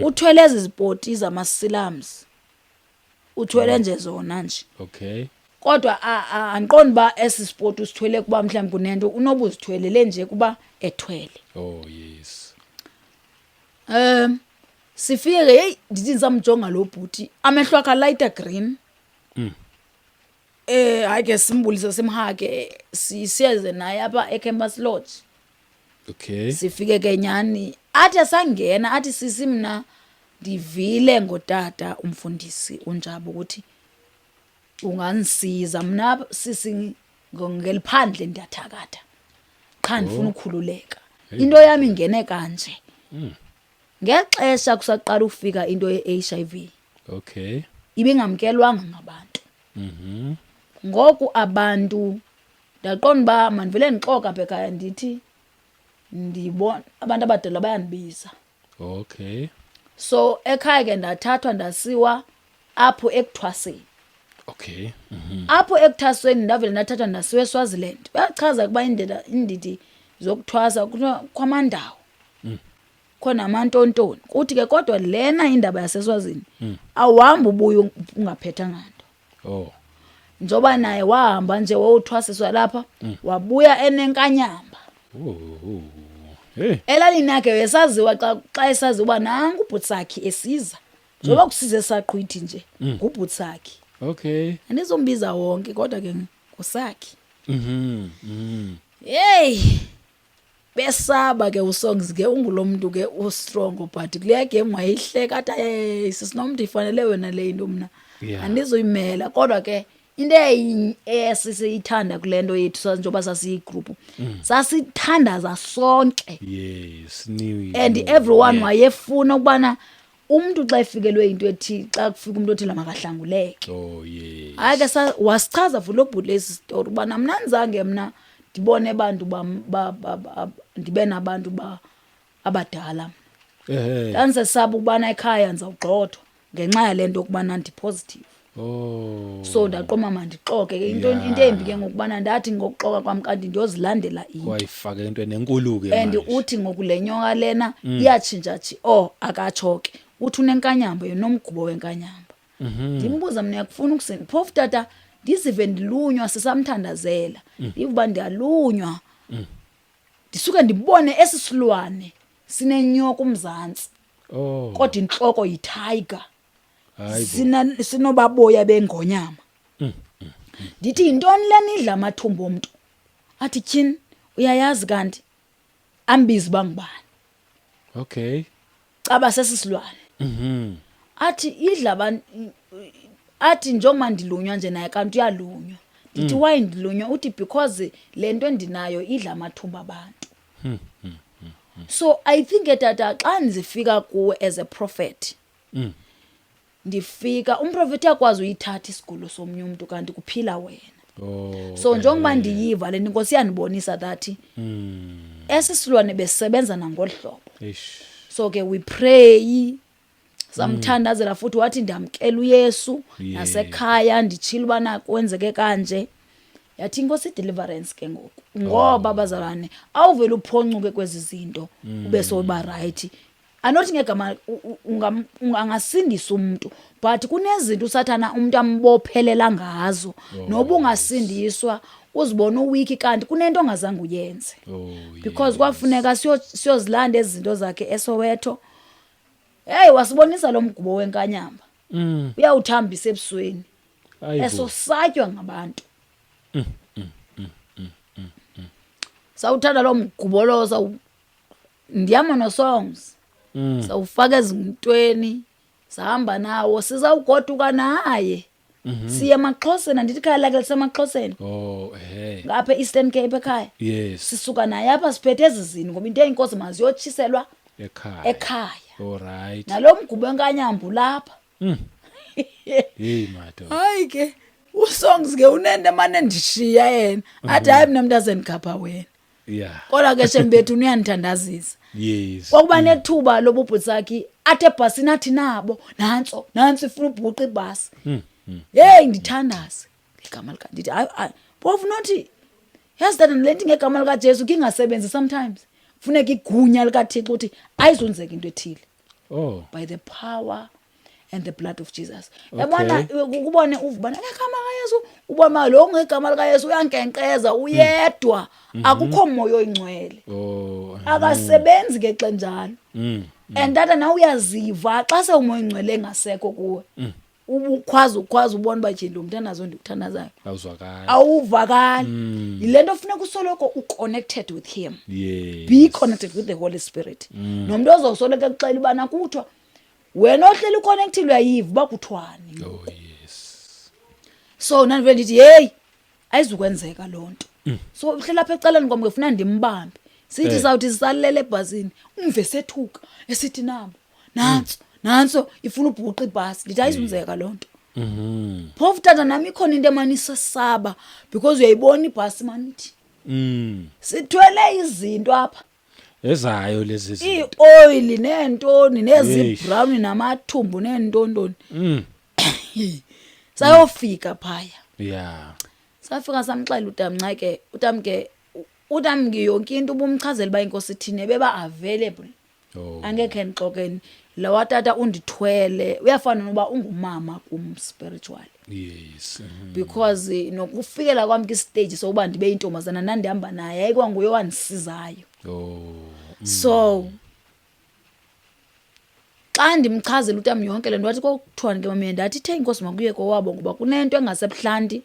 Uthwele ezi zipoti zamasilams. Uthwele nje zona nje. Okay. Kodwa andiqondi uba esi spoti usithwele kuba mhlawumbi kunento, unoba uzithwelele nje kuba ethwele. Oh yes. Sifike ke, heyi, ndithi ndisamjonga lo bhuti, amehlo akhe alayita green. Hayi ke simbulise, simhage, siyeze naye apha eCampus Lodge. Okay. Sifike ke nyani, athi asangena athi, sisi, mna ndivile ngotata umfundisi uNjaba ukuthi unganisiza, mna sisi ngeliphandle ndiyathakatha qha, ndifuna ukukhululeka, into yami ingene kanje. Ngexesha kusaqala ukufika into ye-HIV, ibingamkelwanga ngabantu. Ngoku abantu ndaqonda uba mandivele ndixoka apha ekhaya, ndithi ndibona abantu abadala bayandibiza. So ekhaya ke ndathathwa ndasiwa apho ekuthwaseni. Apho ekuthwaseni ndavele ndathathwa ndasiwa eSwaziland. Uyachaza ukuba indlela indidi zokuthwasa, kuthiwa kwamandawo khona amantontoni, kuthi ke kodwa lena indaba yaseSwazini awuhambi ubuye ungaphethanga nto. Njengoba naye wahamba nje wothwasiswa lapha, wabuya enenkanyamba. Oh. Hey. Elalini yakhe esaziwa xa esaziwa uba nangu ubhutsakhi esiza, njengoba kusize saqhwithi nje ngubhutsakhi. Andizombiza wonke kodwa ke ngusakhi. Hey, besaba ke uSongs ke, ungulo muntu ke ustrong, but kuleya game wayehleka athi, hey, sisinomntu, ifanele wena le into, mna andizuyimela. Kodwa ke into esisiyithanda kule nto yethu, njengoba sasiyigroup, sasithandaza sonke. New. And everyone wayefuna ukubana umntu xa efikelwe into ethi, xa kufika umntu othile, makahlanguleke. Hayi ke wasichaza futhi lo bhuti lesi story ubana mna ndizange mna ndibone abantu bam ndibe nabantu abadala. Ndandisesaba ukubana ekhaya ndizawugxothwa ngenxa yale nto yokubana ndipositive. So ndaqoma mandixoke ke into. Into embi ke ngokubana ndathi ngokuxoka kwam kanti ndiyozilandela into. Wayifaka into enenkulu ke And manje. Uthi ngoku le nyoka lena iyatshintsha oh, akatsho ke, uthi unenkanyamba yena, unomgubo wenkanyamba. Ndimbuza mna, yakufuna ukusinda phofu tata? Ndizive ndilunywa sisamthandazela, ndive uba ndiyalunywa, ndisuke ndibone esi silwane sinenyoka umzantsi, kodwa intloko yitiger. Hayi bo. Sinobaboya bengonyama. Ndithi, yintoni lena idla amathumbu omntu? Athi, tyhini, uyayazi kanti ambizi uba ngubani. Caba sesisilwane. Athi idla abantu, athi njengoba ndilunywa nje naye kanti uyalunywa. Ndithi, why ndilunywa? Uthi because le nto endinayo idla amathumbu abantu. So I think ke tata, xa ndifika kuwe as a prophet, ndifika, umprofeti uyakwazi uyithatha isigulo somnye umntu kanti kuphila wena. So njengoba ndiyiva le nto, inkosi iyandibonisa that esi silwane besebenza nangolu hlobo. Eish. So ke we pray, samthandazela futhi, wathi ndamkela uYesu. Nasekhaya nditshile ubana kwenzeke kanje, yathi inkosi deliverance ke ngoku, ngoba bazalwane awuvele uphoncuke kwezi zinto ube sowuba right. Anothi ngegama angasindisa umuntu, but kunezinto usathana umuntu ambophelela ngazo, noba ungasindiswa uzibona uweak kanti kunento ongazange uyenze. Because kwafuneka siyozilanda ezi zinto zakhe eSoweto. Hey, wasibonisa lo mgubo wenkanyamba. Uyawuthambisa ebusweni. Hayi bo. Esosatywa ngabantu. Sawuthanda lo mgubo lo, sawu ndiyama no-Songs. Sawufaka ezintweni, sahamba nawo, sizawugoduka naye. Siye emaXhoseni, andithi ikhaya lakhe lisemaXhoseni. Oh, hey. Ngapha e-Eastern Cape ekhaya. Sisuka naye apha siphethe ezi zinto ngoba into eyinkosi maziyotshiselwa Ekhaya. ekhaya. All right. Nalo mgubo wenkanyamba ulapha. Hey madoda. Hayi ke uSongs ke unento emane ndishiya yena, athi hayi, mna mntaze ndikhapha wena. Kodwa ke shembethu uyandithandazisa. Kwakuba nethuba lobubhutsakhi athi ebhasini, athi nabo nantso nantso ifuna ubhuqa ibhasi. Hey, ndithandaze ngegama lika, ndithi hayi hayi, phofu nothi yazi tata, le nto ngegama likaJesu kingasebenzi sometimes, funeka igunya likaThixo uthi ayizonzeka into ethile. By the power. and the blood of Jesus. Yabona, ukubone uvubana ngegama kaYesu, ubona lo ngegama likaYesu uyankenkqeza uyedwa, akukho moya oyingcwele. Akasebenzi ke xa njalo. And tata, nawe uyaziva xa sewumoya oyingcwele engasekho kuwe. Ubukhwaza ukhwaza, ubona uba tyhini, lo mthandazo ndiwuthandazayo Awuzwakali. Awuvakali. Yile nto funeka usoloko uconnected with him. Be connected with the Holy Spirit. Nomntu ozosoloko ekuxela ubana kuthiwa, wena ohleli uconnectile uyayiva uba kuthiwani. Oh yes. So ndandive ndithi, heyi, ayizukwenzeka loo nto. So uhleli apha ecaleni kwam ke, funa ndimbambe. Sithi sawuthi sisalele ebhasini, umve sethuka esithi, nabo nantso, nantso ifuna ubhuqa ibhasi. Ndithi ayizunzeka loo nto. Phofu tata, nam ikhona into emane isesaba, because uyayibona ibhasi manithi sithwele izinto apha. Ezayo lezi zinto. Ii-oyili neentoni nezibrown namathumbu neentontoni. Sayofika phaya. Safika samxela utamnca ke, utamke, utamke yonke into ubumchazela uba inkosi ithini, beba available. Angekhe ndixokeni, lawa tata undithwele, uyafana noba ungumama kum spiritually. Because nokufikela kwam kwistage sokuba ndibe yintombazana, ndandihamba naye, yayikwanguye owandisizayo. So xa ndimchazela utam yonke le nto, wathi, kwakuthiwani ke mamiye? Ndathi ithe inkosi makuye kowabo, ngoba kunento engasebuhlanti,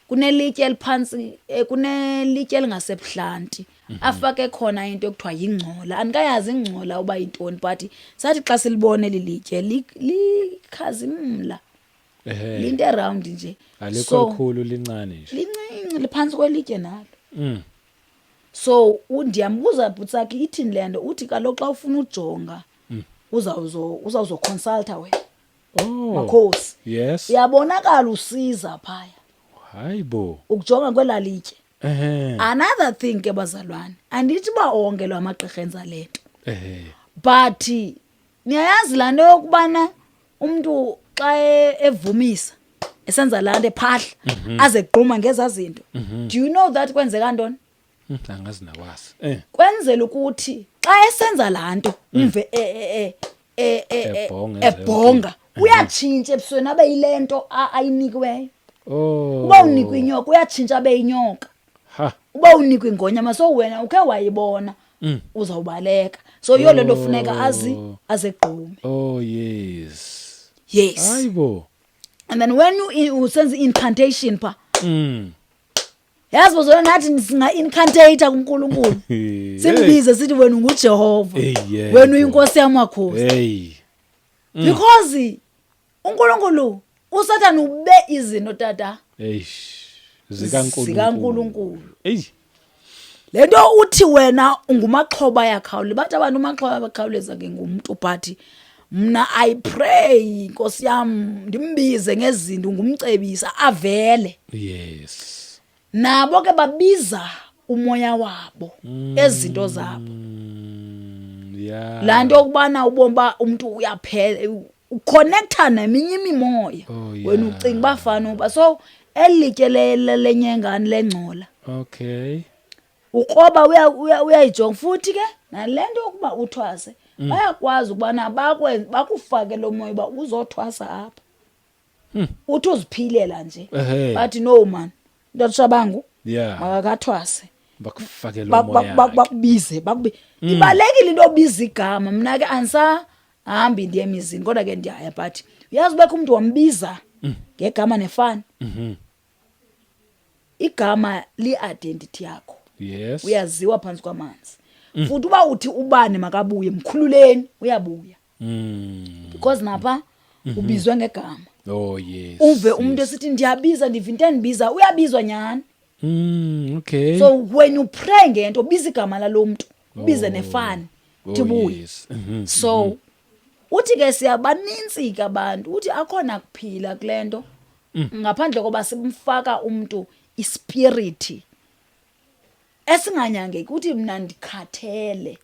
kunelitye eliphantsi, kunelitye elingasebuhlanti, afake khona into ekuthiwa yingcola. Andikayazi ingcola uba yintoni, but sathi xa silibone eli litye likhazimla, linto eround nje. Alikho So, likhulu, lincane nje. Lincinci, liphantsi kwelitye nalo. So ndiyambuza, bhutsakhe, ithini le nto? Uthi kaloku xa ufuna ujonga, uzawuzoconsulta wena. Makhosi, uyabonakala usiza phaya. Hayibo. Ukujonga kwelaa litye. Another thing ke bazalwane, andithi uba onke lo amagqirha enza le nto, but niyayazi laa nto yokubana umntu xa evumisa, esenza laa nto, ephahla, aze gquma ngezaa zinto, do you know that kwenzeka ntoni? Angazi nawazi. Kwenzela ukuthi xa esenza laa nto, umve Ebhonga, enza yonke ebhonga, into. Uyatshintsha ebusweni, abe yile nto ayinikiweyo. Uba unikwa inyoka, uyatshintsha abe yinyoka. Uba unikwa ingonyama, so wena ukhe wayibona, uzawubaleka. So yiyo le nto funeka azi azegqume. Oh yes. Yes. Hayibo. And then when you usenza i-incantation pha, yazi bozona, nathi singa-incantate kuNkulunkulu, simbize sithi wena unguJehova, Hey, yebo. wena uyinkosi yamakhosi. Hey. Because uNkulunkulu, uSathane ube izinto tata Eish. ZikaNkulunkulu. zikaNkulunkulu. Ey. Lento uthi wena ungumaxhoba yakhawule, bathi abantu umaxhoba bakhawuleza ke ngumuntu, but mna I pray, Nkosi yam, ndimbize ngezinto, ngumcebisa avele. Nabo ke babiza umoya wabo ezinto zabo. Laa nto yokubana ubomi ba umntu uyaphela, uconnecta neminye imimoya. Wena ucinga uba fana uba so elitye lenyengane lengcola. Ukroba uyayijonga futhi ke nale nto yokuba uthwase, bayakwazi ukubana bakufake lo moya uba uzothwasa apha. Uthi uziphilela nje. Bathi no man, ntotshabangu makakathwase. Bakufake lo moya. Bakubize, bakubi. Ibalekile into obiza igama. Mna ke andisahambi ndiye emizini, kodwa ke ndiyaya, but uyazi ubekho umuntu wambiza ngegama nefani. Igama li-identity yakho. Uyaziwa phantsi kwamanzi. Futhi uba uthi ubani makabuye, mkhululeni, uyabuya. Because napha ubizwe ngegama. Oh yes. Uve umuntu esithi ndiyabiza, ndiva into endibiza, uyabizwa nyhani. So when you pray ngento, biza igama lalo mntu, ubize nefani, uthi buye. So uthi ke siyabanintsi ke abantu, uthi akhona kuphila kule nto ngaphandle koba simfaka umntu ispirit esinganyangeki. Uthi mna ndikhathele.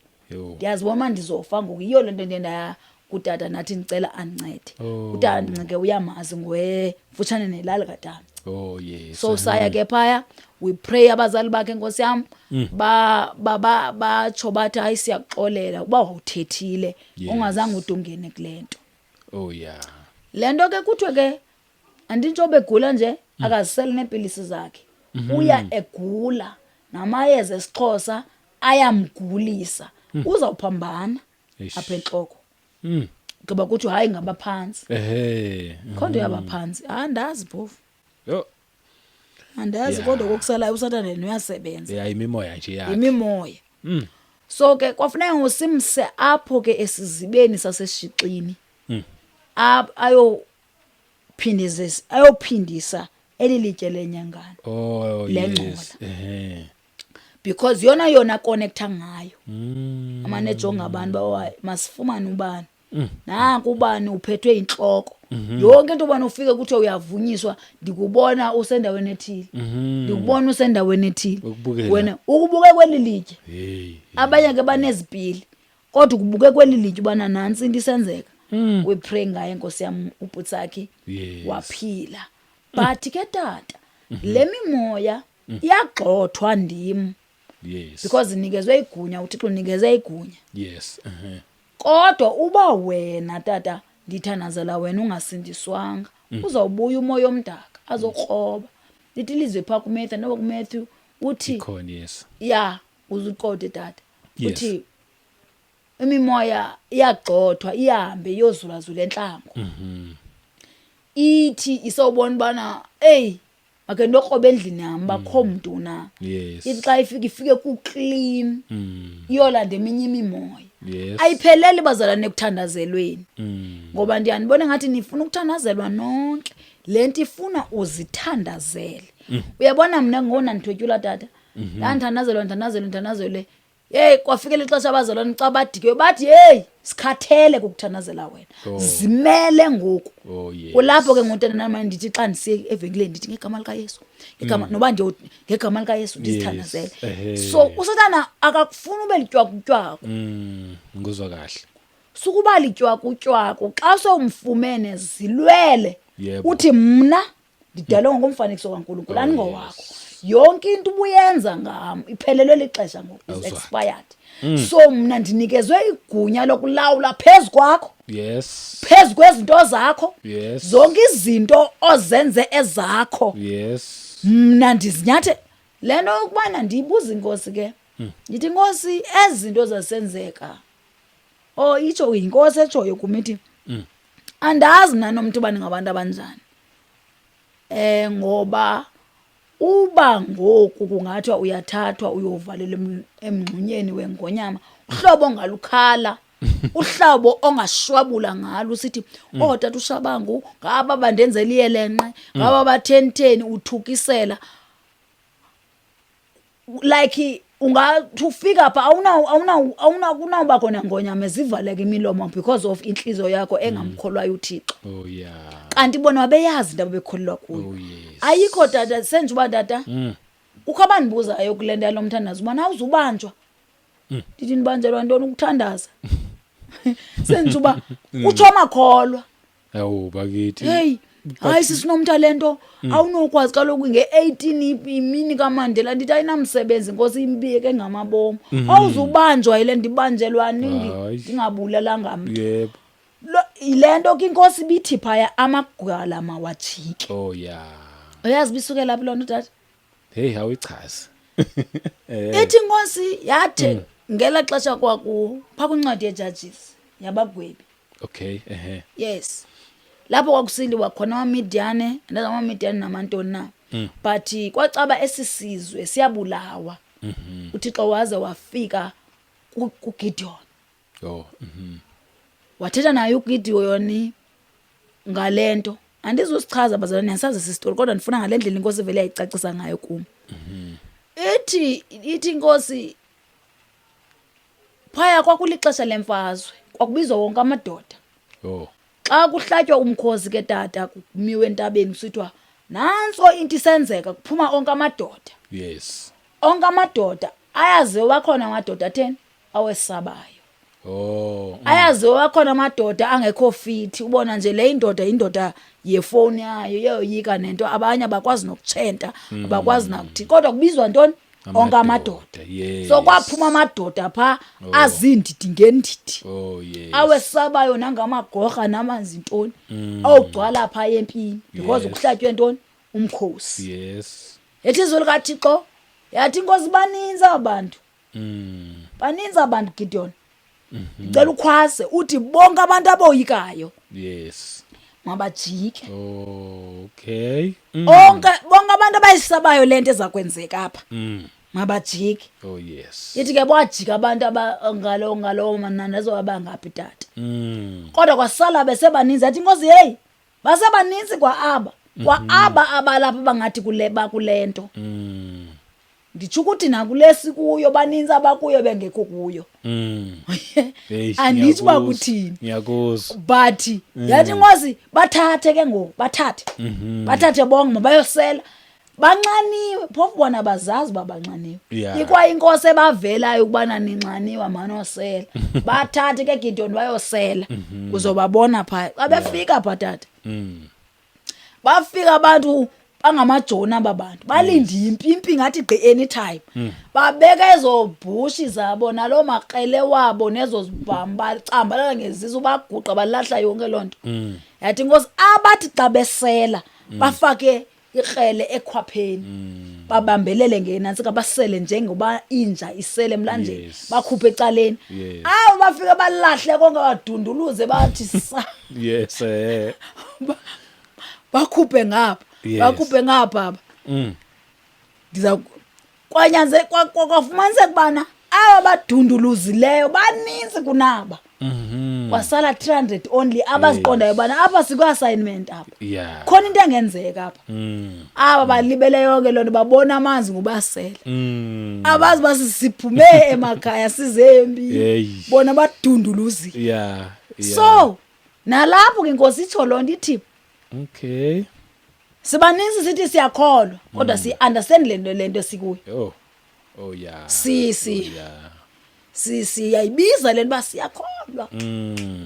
Ndiyazibona uba ndizofa ngoku, yiyo le nto ndiye ndaya kutata nathi ndicela andincede. Utata ndinceke uyamazi, nguye mfutshane nelali katata. Oh yes. So saya ke phaya, we pray, abazali bakhe, nkosi yam, ba batsho bathi hayi, siyakuxolela uba wawuthethile, ungazange ude ungene kule nto. Oh yeah. Le nto ke kuthiwe ke andintsho begula nje akaziseli neepilisi zakhe. Uya egula namayeza esiXhosa ayamgulisa. Uzawuphambana Eish. apha entloko. Gqiba kuthiwa hayi ngabaphantsi. Ehhe. Kho nto yabaphantsi. Andazi phofu. Yho. Andazi kodwa kokusalayo uSathane yena uyasebenza. Yeah, imimoya nje yakhe. Yimimoya. So ke kwafuneka ngosimse apho ke esizibeni saseshixini. Ayophindisa eli litye lenyangana. Oh Le yes. Ehhe. Because yona yona connecta ngayo. Amane ejonga abantu bawa masifumane ubani. Nanku ubani uphethwe inhloko. Yonke into ubani ufike kuthiwe uyavunyiswa ndikubona usendaweni ethile. Ndikubona usendaweni ethile. Ukubukela. Wena ukubuke kweli litye. Hey. Abanye ke banezipili. Kodwa ukubuke kweli litye ubana nantsi into isenzeka. We pray ngaye Nkosi yam uPutsaki. Yes. Waphila. But ke tata le mimoya iyagxothwa ndim. Yes. Because inikezwe igunya, uThixo unikeze igunya. Yes. Ehhe. Kodwa uba wena tata ndithandazela wena ungasindiswanga, uzawubuya umoya omdaka azokroba. Lithi ilizwe phaa kuMatthew, noba kuMatthew uthi Ikhona yes. Ya, uzuqode tata. Yes. Uthi imimoya iyagxothwa ihambe iyozulazula entlango. Ithi isawubona ubana hey make ndokroba endlini yam bakho mntu na. Yes. Ithi xa ifika ifike ku clean. Iyolanda eminye imimoya. Yes. Ayipheleli bazalwane ekuthandazelweni. Ngoba ndiyanibona ngathi nifuna ukuthandazelwa nonke. Le nto ifuna uzithandazele. Uyabona mna ngona ndithwetyula tata. Ndandithandazelwa ndithandazelwe ndithandazelwe. Hey kwafikela ixesha abazalwane xa badikiwe bathi hey sikhathele kukuthandazela wena. Oh. Zimele ngoku. Oh yes. Kulapho ke ngotata nami ndithi xa ndisiye evenkileni ndithi ngegama likaYesu. Ngegama noba ndiyo ngegama likaYesu ndizithandazele. Ehhe. So uSathana akakufuni ube litywakutywaku. Ngizwa kahle. Sukuba litywakutywaku xa sowumfumene zilwele. Yebo. Uthi mna ndidalwe ngokomfanekiso kaNkulunkulu Oh, andingowakho. yes. Yonke into ubuyenza ngam iphelelwe lixesha ngoku is Awuzwa. expired. So mna ndinikezwe igunya lokulawula phezu kwakho. Yes. Phezu kwezinto zakho. Yes. Zonke izinto ozenze ezakho. Yes. Mna ndizinyathe le nto yokubana ndiyibuza inkosi ke. Ndithi inkosi ezi zinto zasenzeka. Oh itsho yinkosi etshoyo kum ithi. Andazi mna nomntu uba ningabantu abanjani. Ngoba uba ngoku kungathiwa uyathathwa uyovalelwa emngxunyeni wengonyama, uhlobo ongalukhala, uhlobo ongashwabula ngalo usithi, Oh tata uShabangu, ngaba bandenzela iyelenqe, ngaba batheni-theni, uthukisela. Like ungathi ufika pha awunawuba khona ngonyama ezivaleka imilomo because of inhliziyo yakho engamkholwayo uThixo. Oh yeah. Kanti bona babeyazi into ababekholelwa kuyo. Oh yes. Ayikho tata senje uba tata. Kukho abandibuzayo kule nto yalo mthandazo ubana awuzubanjwa. Ndithi nibanjelwa ntoni ukuthandaza? Senje uba utsho amakholwa. Awu bakithi. Hey, hayi sisinomtha lento awunokwazi kaloku nge-18 imini kaMandela ndithi ayinamsebenzi inkosi imbiyeke ngamabomu. Awuzubanjwa yile ndibanjelwani Hayi. ndingabulalanga mntu. Yebo. Yile nto ke inkosi ibithi phaya amagwala mawajike. Oh yeah. Uyazi bisukela phi loo nto tata? Hey awuyichazi. Ithi inkosi yathi ngela xesha kwaku phaa kwincwadi yeJudges yabagwebi. Okay, ehe. Yes. Lapho kwakusiliwa khona amaMidiane, andazi amaMidiane namantoni na. But kwacaba esi sizwe siyabulawa. uThixo waze wafika kuGideon. Oh. Wathetha naye uGideon ngalento. Andizusichaza bazalwane, niyasazi esi story kodwa ndifuna ngale ndlela inkosi ivele yayicacisa ngayo kum. Ithi inkosi phaya kwakulixesha lemfazwe, kwakubizwa wonke amadoda. Oh. Xa kuhlatywa umkhosi ke tata kumiwe entabeni kusithiwa nantso into isenzeka kuphuma onke amadoda. Yes. Onke amadoda ayaziwa khona amadoda atheni awesabayo. Oh. Ayaziwa khona amadoda angekho fit ubona nje le indoda indoda yefoni yayo iyoyika nento abanye abakwazi nokutshenta abakwazi nakuthi kodwa kubizwa ntoni? Onke amadoda. Yes. So kwaphuma amadoda phaa aziindidi ngeendidi. Oh yes. Awesabayo nangamagorha namanzi ntoni. Awugcwala phaa empini because kuhlatywe ntoni? Umkhosi. Yes. Ethi izwi likaThixo yathi inkosi baninzi abantu. Baninzi abantu Gideon. Ndicela ukhwaze uthi bonke abantu aboyikayo. Yes. Mabajike. Oh, okay. Onke bonke abantu abayisabayo lento ezakwenzeka apha. Mabajike. Oh yes. Ithi ke bajika abantu abangalo ngalo manani azobangaphi tata. Kodwa kwasala besebaninzi athi inkosi hey basebaninzi kwa aba. Kwa aba abalapha bangathi kule bakulento. Nditsho ukuthi nakule sikuyo baninzi abakuyo bengekho kuyo. Eish, Anditsho uba ngiyakuzwa, kuthini. Ngiyakuzwa. But yathi inkosi bathathe ke ngoku bathathe. Bathathe bonke mabayosela. Banxaniwe phofu bona bazazi uba banxaniwe. Ikwa inkosi ebavelayo ukubana ninxaniwe manosela. Bathathe ke Gideon bayosela. Uzobabona pha. Xa befika pha tata. Bafika abantu bangamajoni aba bantu balinde impi, impi ngathi gqi anytime. Babeka ezo bhushi zabo naloo makrele wabo nezo zibhamu, bacambalala ngezisu, baguqa balahla yonke loo nto. Yathi inkosi abathi xa besela bafake ikrele ekhwapheni, babambelele ngenantsika, basele njengoba inja isele emlanjeni, bakhuphe ecaleni. Abo bafike balahle konke, badunduluze bathi sa. Yes, eh. Bakhuphe ngapha. Bakhuphe ngapha aba. Ndiza kwanyanze kwafumaniseka ubana aba badunduluzileyo baninzi kunaba. Kwasala 300 only abaziqondayo ubana apha sikwi-assignment apha. Khona into engenzeka apha. Aba balibele yonke loo nto, babona amanzi ngobasela. Abazi uba siphume emakhaya size empini. Bona badunduluzile. So nalapho ke inkosi itsho loo nto ithi Sibaninzi sithi siyakholwa kodwa si understand le nto esikuyo. Oh. Oh yeah. Si, si. Oh, yeah. Si, siyayibiza le nto uba siyakholwa.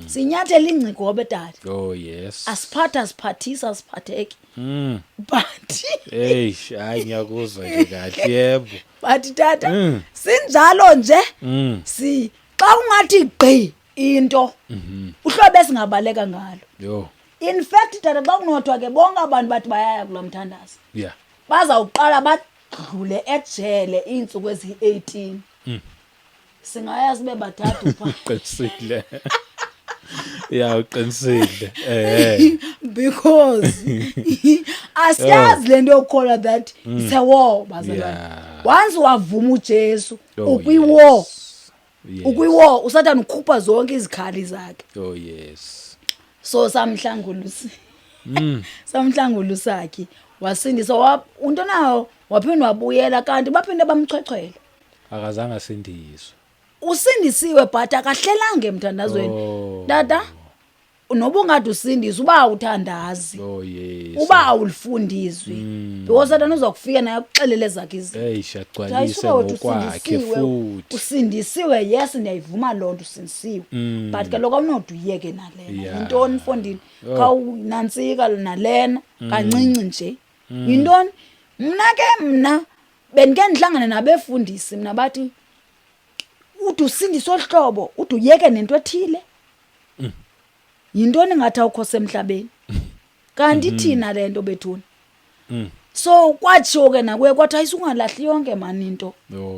Sinyathela ingcigobe tata. Oh yes. Asiphatha, asiphathisa, asiphatheki. But Hey, hayi ngiyakuzwa nje kahle. Yebo. But tata, sinjalo nje. Si xa ungathi gqi into, uhlobo esingabaleka ngalo. Yo. In fact tata, xa kunothiwa ke bonke abantu bathi bayaya kulaa mthandazo. Bazawuqala badlule ejele iintsuku eziyi-18. Singaya sibe bathathu pha. Uqinisile. Yeah, uqinisile. Because asiyazi le nto yokukholwa that it's a war, bazalwane. Once wavuma uJesu, ukwi-war. Ukwi-war, uSathane ukhupha zonke izikhali zakhe. Oh yes. So samhlangulu sakhe wasindiswa, unto nawo waphinde wabuyela, kanti baphinde bamchwechwela. Akazange asindiswe. Usindisiwe but akahlelanga emthandazweni. Tata, noba ungade usindiswe uba awuthandazi. Oh yes. Uba awulifundi izwi. Because Sathane uzokufika naye akuxelele ezakhe izinto. Hey, Hayi, agcwalise suka wethu, ngokwakhe usindisiwe. futhi. Usindisiwe, yes, ndiyayivuma loo nto, usindisiwe. But kaloku awunode uyeke nalena. Yintoni mfondini? Khawunantsika nalena kancinci nje. Yintoni? Mna ke mna bendike ndihlangane nabefundisi mna bathi ude usindiswe olu hlobo, ude uyeke nento ethile. Yintoni ngathi awukho semhlabeni? Kanti thina le nto bethuna. So kwatshiwo ke nakuye kwathi ayisungalahli yonke mani into.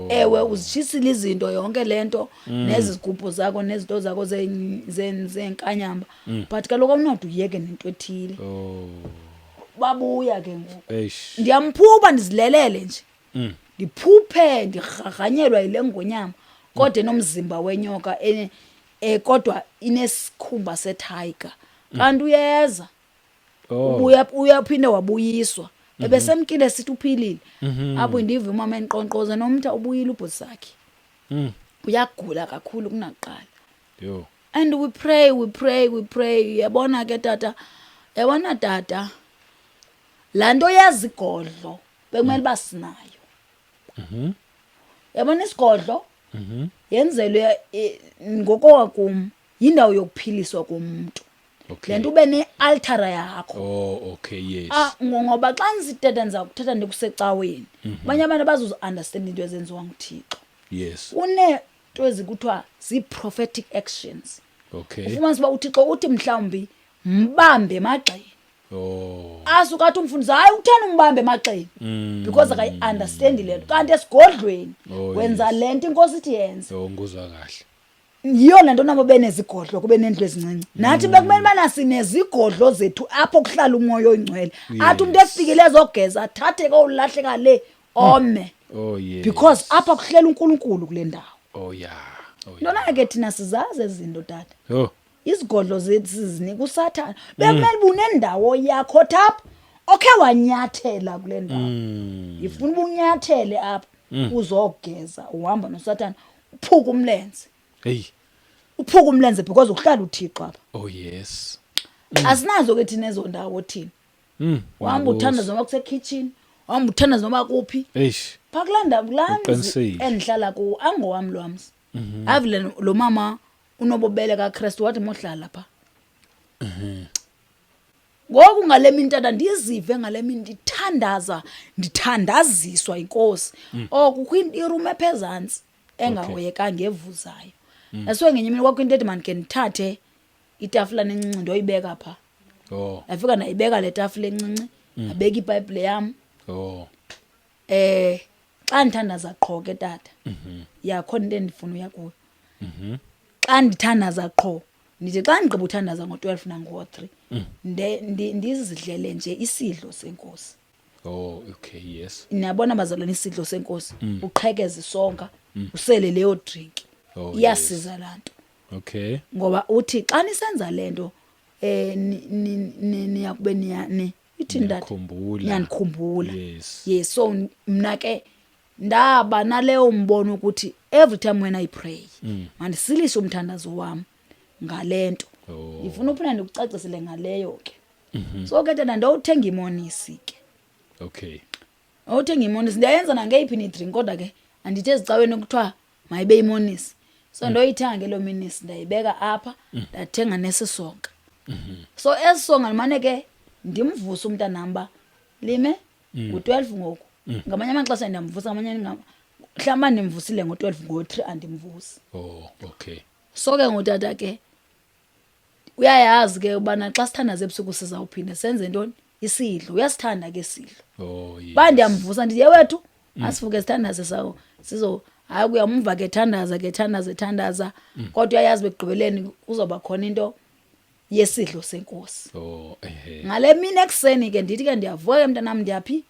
Ewe, uzitshisile izinto yonke le nto, nezi zigubhu zakho nezinto zakho zenkanyamba. But kaloku awunode uyeke nento ethile. Babuya ke ngoku. Eish. Ndiyamphupha ndizilelele nje. Ndiphuphe ndirharhanyelwa yile ngonyama kodwa enomzimba wenyoka, kodwa inesikhumba setiger. Kanti uyeza. Ubuya, uyaphinde wabuyiswa. Ebesemkile sithi uphilile. Apho ndive umama enqonqoza nomtha ubuyile ubhuti sakhe. Uyagula kakhulu kunakuqala. And we pray, we pray, we pray. Uyabona ke tata, uyabona tata, laa nto yezigodlo bekumele uba sinayo. Uyabona isigodlo? Yenzelwe, ngokowakum, yindawo yokuphiliswa komuntu. Okay. Le nto ube ne-altara yakho. Oh, okay, yes. Ah, ngoba xa ndisithetha ndiza kuthetha ndikusecaweni. Abanye abantu abazuzi-understand into ezenziwa nguThixo. Kuneento ezikuthiwa zii-prophetic actions. Ufumanisa uba uThixo uthi mhlawumbi mbambe emagxeni. Asuke athi umfundisi, hayi, utheni umbambe emagxeni? Because akayi-understandi le nto. Kanti esigodlweni wenza le nto inkosi ithi yenze. Oh, ngikuzwa kahle. Yiyo le nto nabo benezigodlo, kube nendlu ezincinci. Nathi bekumele ubana sinezigodlo zethu apho kuhlala umoya oyingcwele. Athi umntu efikile ezogeza, athathe kowulahleka le, ome. Oh, yes. Because apha kuhlela uNkulunkulu kule ndawo. Oh, yeah. Oh, yeah. Ntona ke thina sizazi ezi zinto, tata. Oh. Izigodlo zethu sizinika uSathana. Bekumele bunendawo yakho thapha. Okhe wanyathela kule ndawo. Ngifuna ubunyathele apha. Uzogeza uhamba noSathana, uphuka umlenze. Hey. Uphuka umlenze because uhlala uThixo apha. Oh yes. Asinazo ke thina ezo ndawo thina. Uhamba uthandaza noma kuse kitchen, uhamba uthandaza noma kuphi. Eish. Pha kulaa ndawo, kulaa mzi Uqinisile. endihlala kuwo, angowam lo mzi. Avile lo mama unobubele kaKristu wathi mohlala pha. Ngoku ngale mini tata ndizive ngale mini ndithandaza, ndithandaziswa inkosi. Oh, kukho iroom ephezantsi engahoyekanga evuzayo. Nasuke ngenye imini kwakho into ethi mandikhe ndithathe itafula encinci ndoyibeka pha. Ndafika ndayibeka le tafula encinci, ndabeka iBhayibhile yam. Xa ndithandaza qho ke tata. Ya, khona into endifuna uya kuyo. Xa ndithandaza qho, ndithi xa ndigqiba uthandaza ngo-12 nango-3, ndizidlele nje isidlo senkosi. Oh, okay, yes. Niyabona bazalwane, isidlo senkosi, uqhekeze isonka, usele leyo drink. Oh, Iyasiza yes. laa nto. Okay. Ngoba uthi xa nisenza le nto, niyakube niya, ni, ithini tata? Niyakhumbula. Niyanikhumbula. Yes. Yes, so mna ke ndaba naleyo mbono ukuthi every time when I pray, mandisilishe umthandazo wam ngale nto. Ndifuna uphinda ndikucacisele ngaleyo ke. So ke tata ndowuthenga imonisi ke. Ndowuthenga imonisi, ndiyayenza nangeyiphi ni drink, kodwa ke andithi ezicaweni kuthiwa mayibe imonisi. So ndoyithenga ke loo minisi, ndayibeka apha, ndathenga nesisonka. So esisonka ndimane ke ndimvuse umntanam uba lime ngu-12 ngoku. Ngamanye amaxesha ndiyamvusa, ngamanye mhlawumbi ndimvusile ngo-12, ngo-3 andimvusi. Oh, okay. So ke ngutata ke uyayazi ke ubana xa sithandaza ebusuku sizawuphinda senze ntoni? Isidlo. Uyasithanda ke isidlo. Oh, yes. Ba ndiyamvusa ndithi, yewethu, asivuke sithandaze sawo. Sizo, hayi, uyamva ke thandaza ke thandaza thandaza. Kodwa uyayazi bekugqibeleni kuzoba khona into yesidlo senkosi. Oh, ehe. Ngale mini ekuseni ke ndithi ke ndiyavuka ke mntanam, ndiyaphi?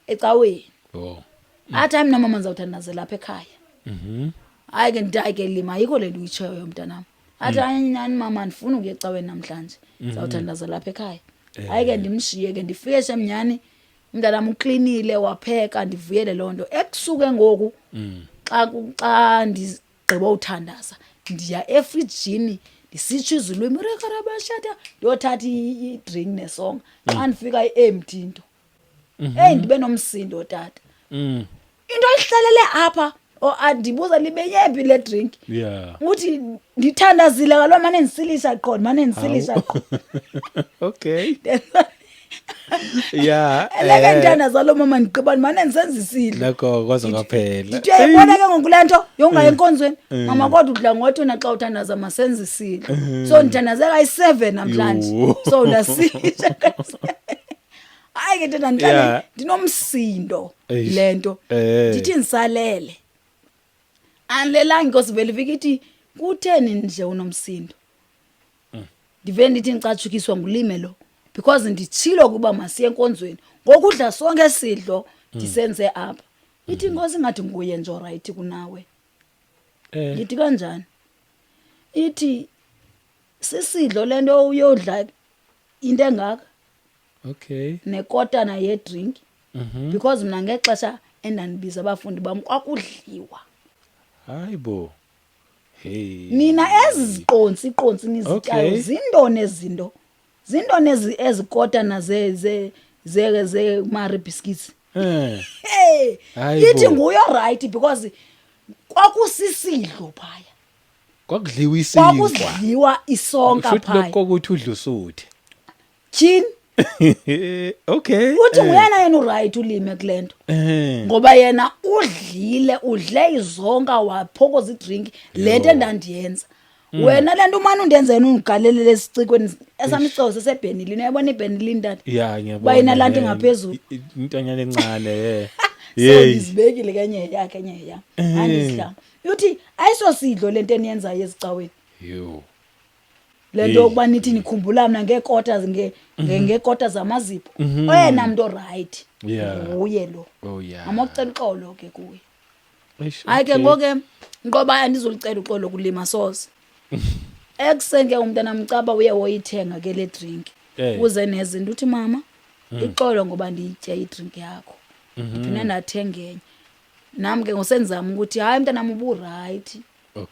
Ecaweni. Athi hayi mna mama ndizawuthandazela lapha ekhaya. Hayi ke ndithi, hayi ke lima, ayikho le nto uyitshoyo mntanam. Athi hayi nyani mama, andifuni ukuya ecaweni namhlanje. Ndizawuthandaza lapha ekhaya. Hayi ke ndimshiye ke, ndifike shemnyani umntanam uklinile wapheka, ndivuyele loo nto. Ekusuke ngoku xa ndigqiba uthandaza ndiya efrijini ndisitsho izilwimi rekarabashata, ndiyothatha i-drink nesonka. Xa ndifika i-empty into. Hey, ndibe nomsindo tata. Into ihlalele apha, o andibuza libenyephi le drink. Uthi ndithandazile kaloku, mane ndisilisha qho, mane ndisilisha qho. Okay. Yeah. Eleke ndithandaza lo mama ndigqiba mane ndisenza isidlo. Lokho kwaze kwaphela. Ndithi uyayibona ke ngoku le nto yongayi enkonzweni. Mama kodwa udla ngothi wena xa uthandaza masenze isidlo. So ndithandaze kayi-7 namhlanje. Yho. So ndasilisha. Hayi ke tata, ndihlale ndinomsindo Eish. le nto. Ndithi ndisalele. Andilelanga, inkosi vele ifike ithi kutheni nje unomsindo? Ndivele ndithi ndicatshukiswa ngulime lo because nditshilo ukuba masiye enkonzweni. Ngokudla sonke isidlo ndisenze apha. Ithi inkosi ingathi nguye nje oright kunawe. Ngithi kanjani? Ithi sisidlo le nto uyodla into engaka. Nekotana yedrink. Because mna ngexesha endandibiza abafundi bam kwakudliwa. Hayi bo. Hey. Nina ezi ziqontsi, iqontsi nizityayo, zintoni ezinto? Zintoni ezikotana ze Marie biscuits? Hey. Hayi Ithi bo. nguye right because kwakusisidlo phaya. Kwakudliwa isinkwa. Kwakudliwa isonka Futhi phaya. lokho kokuthi udla usuthe. Tyhini. Okay. Uthi nguyena yena uright ulime kule nto. Ngoba yena udlile, udle izonka waphokoza idrink le nto endandiyenza. Wena le nto umane undenza yena undigalelele esicikweni esam isiciko sesebhenilini. Uyayibona ibhenilini tata? Ya ngiyabona. Uba inalaa nto ingaphezulu. Intonyana encane eh. So Hey. ndizibekile ke enye yakhe enye yam. Andizihlanga. Uthi ayisosidlo le nto eniyenzayo ezicaweni. Yo. Le nto Hey. yokuba nithi nikhumbula mna ngeekota ngeekota zamazipho. Oyena mntu orayithi nguye lo. Oh yeah. Amokucela uxolo ke kuye. Eish, Hayi ke okay. ngoku ke ngoba andizulucela uxolo kulima soze. Ekuseni ke umntana mcaba uye woyithenga ke le drink. Uze nezinto uthi mama ixolo ngoba ndiyitye idrink yakho. Ndiphinde ndathenga enye. Nam ke ngosenzama ukuthi hayi mntanam uburayithi.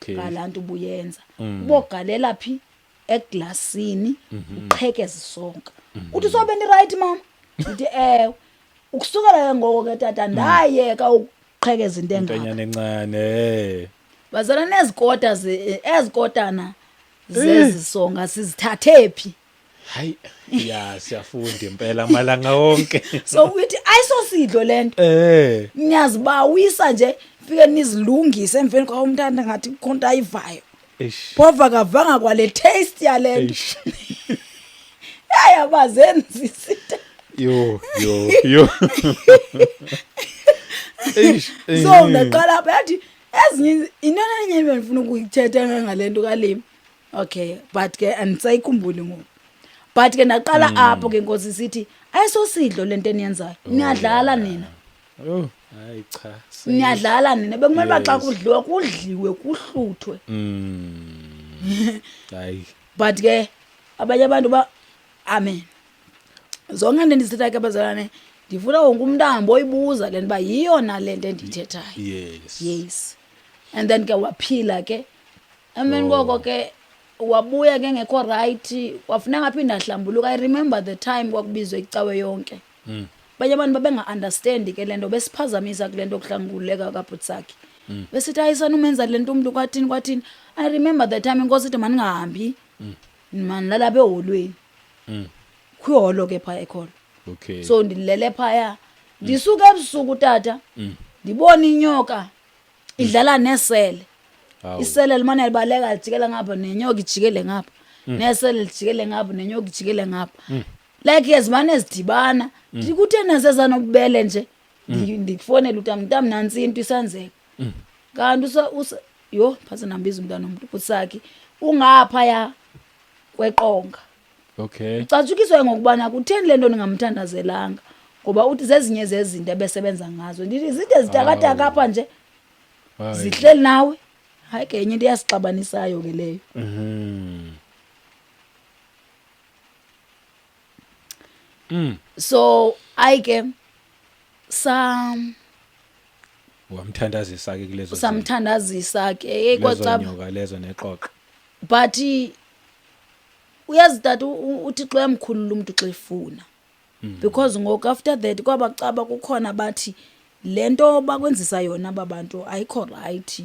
Ngalaa nto ubuyenza. Ubogalela phi eglasini uqhekeze isonka. Uthi sobe ndirayithi mama. Ndithi ewe. Ukusukela ke ngoko ke tata ndayeka ukuqhekeza into engaka. Intonyana encane. Bazala nezikota ezikotana zezisonga sizithathe phi? Hayi ya siyafunda impela amalanga wonke. So uthi ayisosidlo lento. Niyazibawisa nje fike nizilungise emveni kwa umntana ngathi kukhona into ayivayo. Eish. Pova kavanga kwale taste yalento. Eish. Ayabazenzisa into. Yo yo yo. Eish. So ndaqala apha yathi ezinye into enye bendifuna ukuyithetha ngale nto kalimi. Okay, but ke andisayikhumbuli ngoku. But ke ndaqala apho ke Nkosi sithi ayisosidlo lento eniyenzayo. Niyadlala nina. Oh, hayi cha. Niyadlala nina. Bekumele uba xa kudliwa kudliwe kuhluthwe. Hayi. But ke abanye abantu ba amen. Zonke into endizithethayo ke bazalwane ndifuna wonke umntu ahambe oyibuza le nto uba yiyo na le nto endiyithethayo. Yes. Yes. And then ke waphila ke. Emveni koko ke wabuya ke ngekho right, kwafuneka aphinde ahlambuluka. I remember the time kwakubizwe icawe yonke. Abanye abantu babenga-understandi ke le nto, besiphazamisa kule nto yokuhlanguleka kaBhutsakhe. Besithi hayi sana umenza le nto umntu kwathini kwathini. I remember the time inkosi ithi mandingahambi, mandilala apha eholweni. Kwiholo ke phaya ekhona. So ndilele phaya. Ndisuka ebusuku tata, ndibona inyoka idlala nesele. Isele limane libaleka lijikela ngapha nenyoka ijikele ngapha. Nesele lijikele ngapha nenyoka ijikele ngapha. Like ezimane zidibana. Ndikuthe nasezanobubele nje. Ndikufonela uthi mntam nantsi into isenzeka. Kanti yho, phantsi ndambiza umntana omntu uBhutsakhe ungaphaya kweqonga. Ucatshukiswe ngokubana kutheni le nto ningamthandazelanga, ngoba uthi zezinye zezinto ebesebenza ngazo. Ndithi zide zitakataka apha nje. Zihleli nawe. Hayi ke enye into iyasixabanisayo ke leyo. So hayi ke sa wamthandazisa ke kulezo zinto. Samthandazisa ke, hey, Lezo kwacaba. nyoka lezo neqoqo. But uyazi tata uThixo uyamkhulula umuntu xa efuna. Because ngoku after that kwabacaba kukhona bathi le nto bakwenzisa yona aba bantu ayikho right.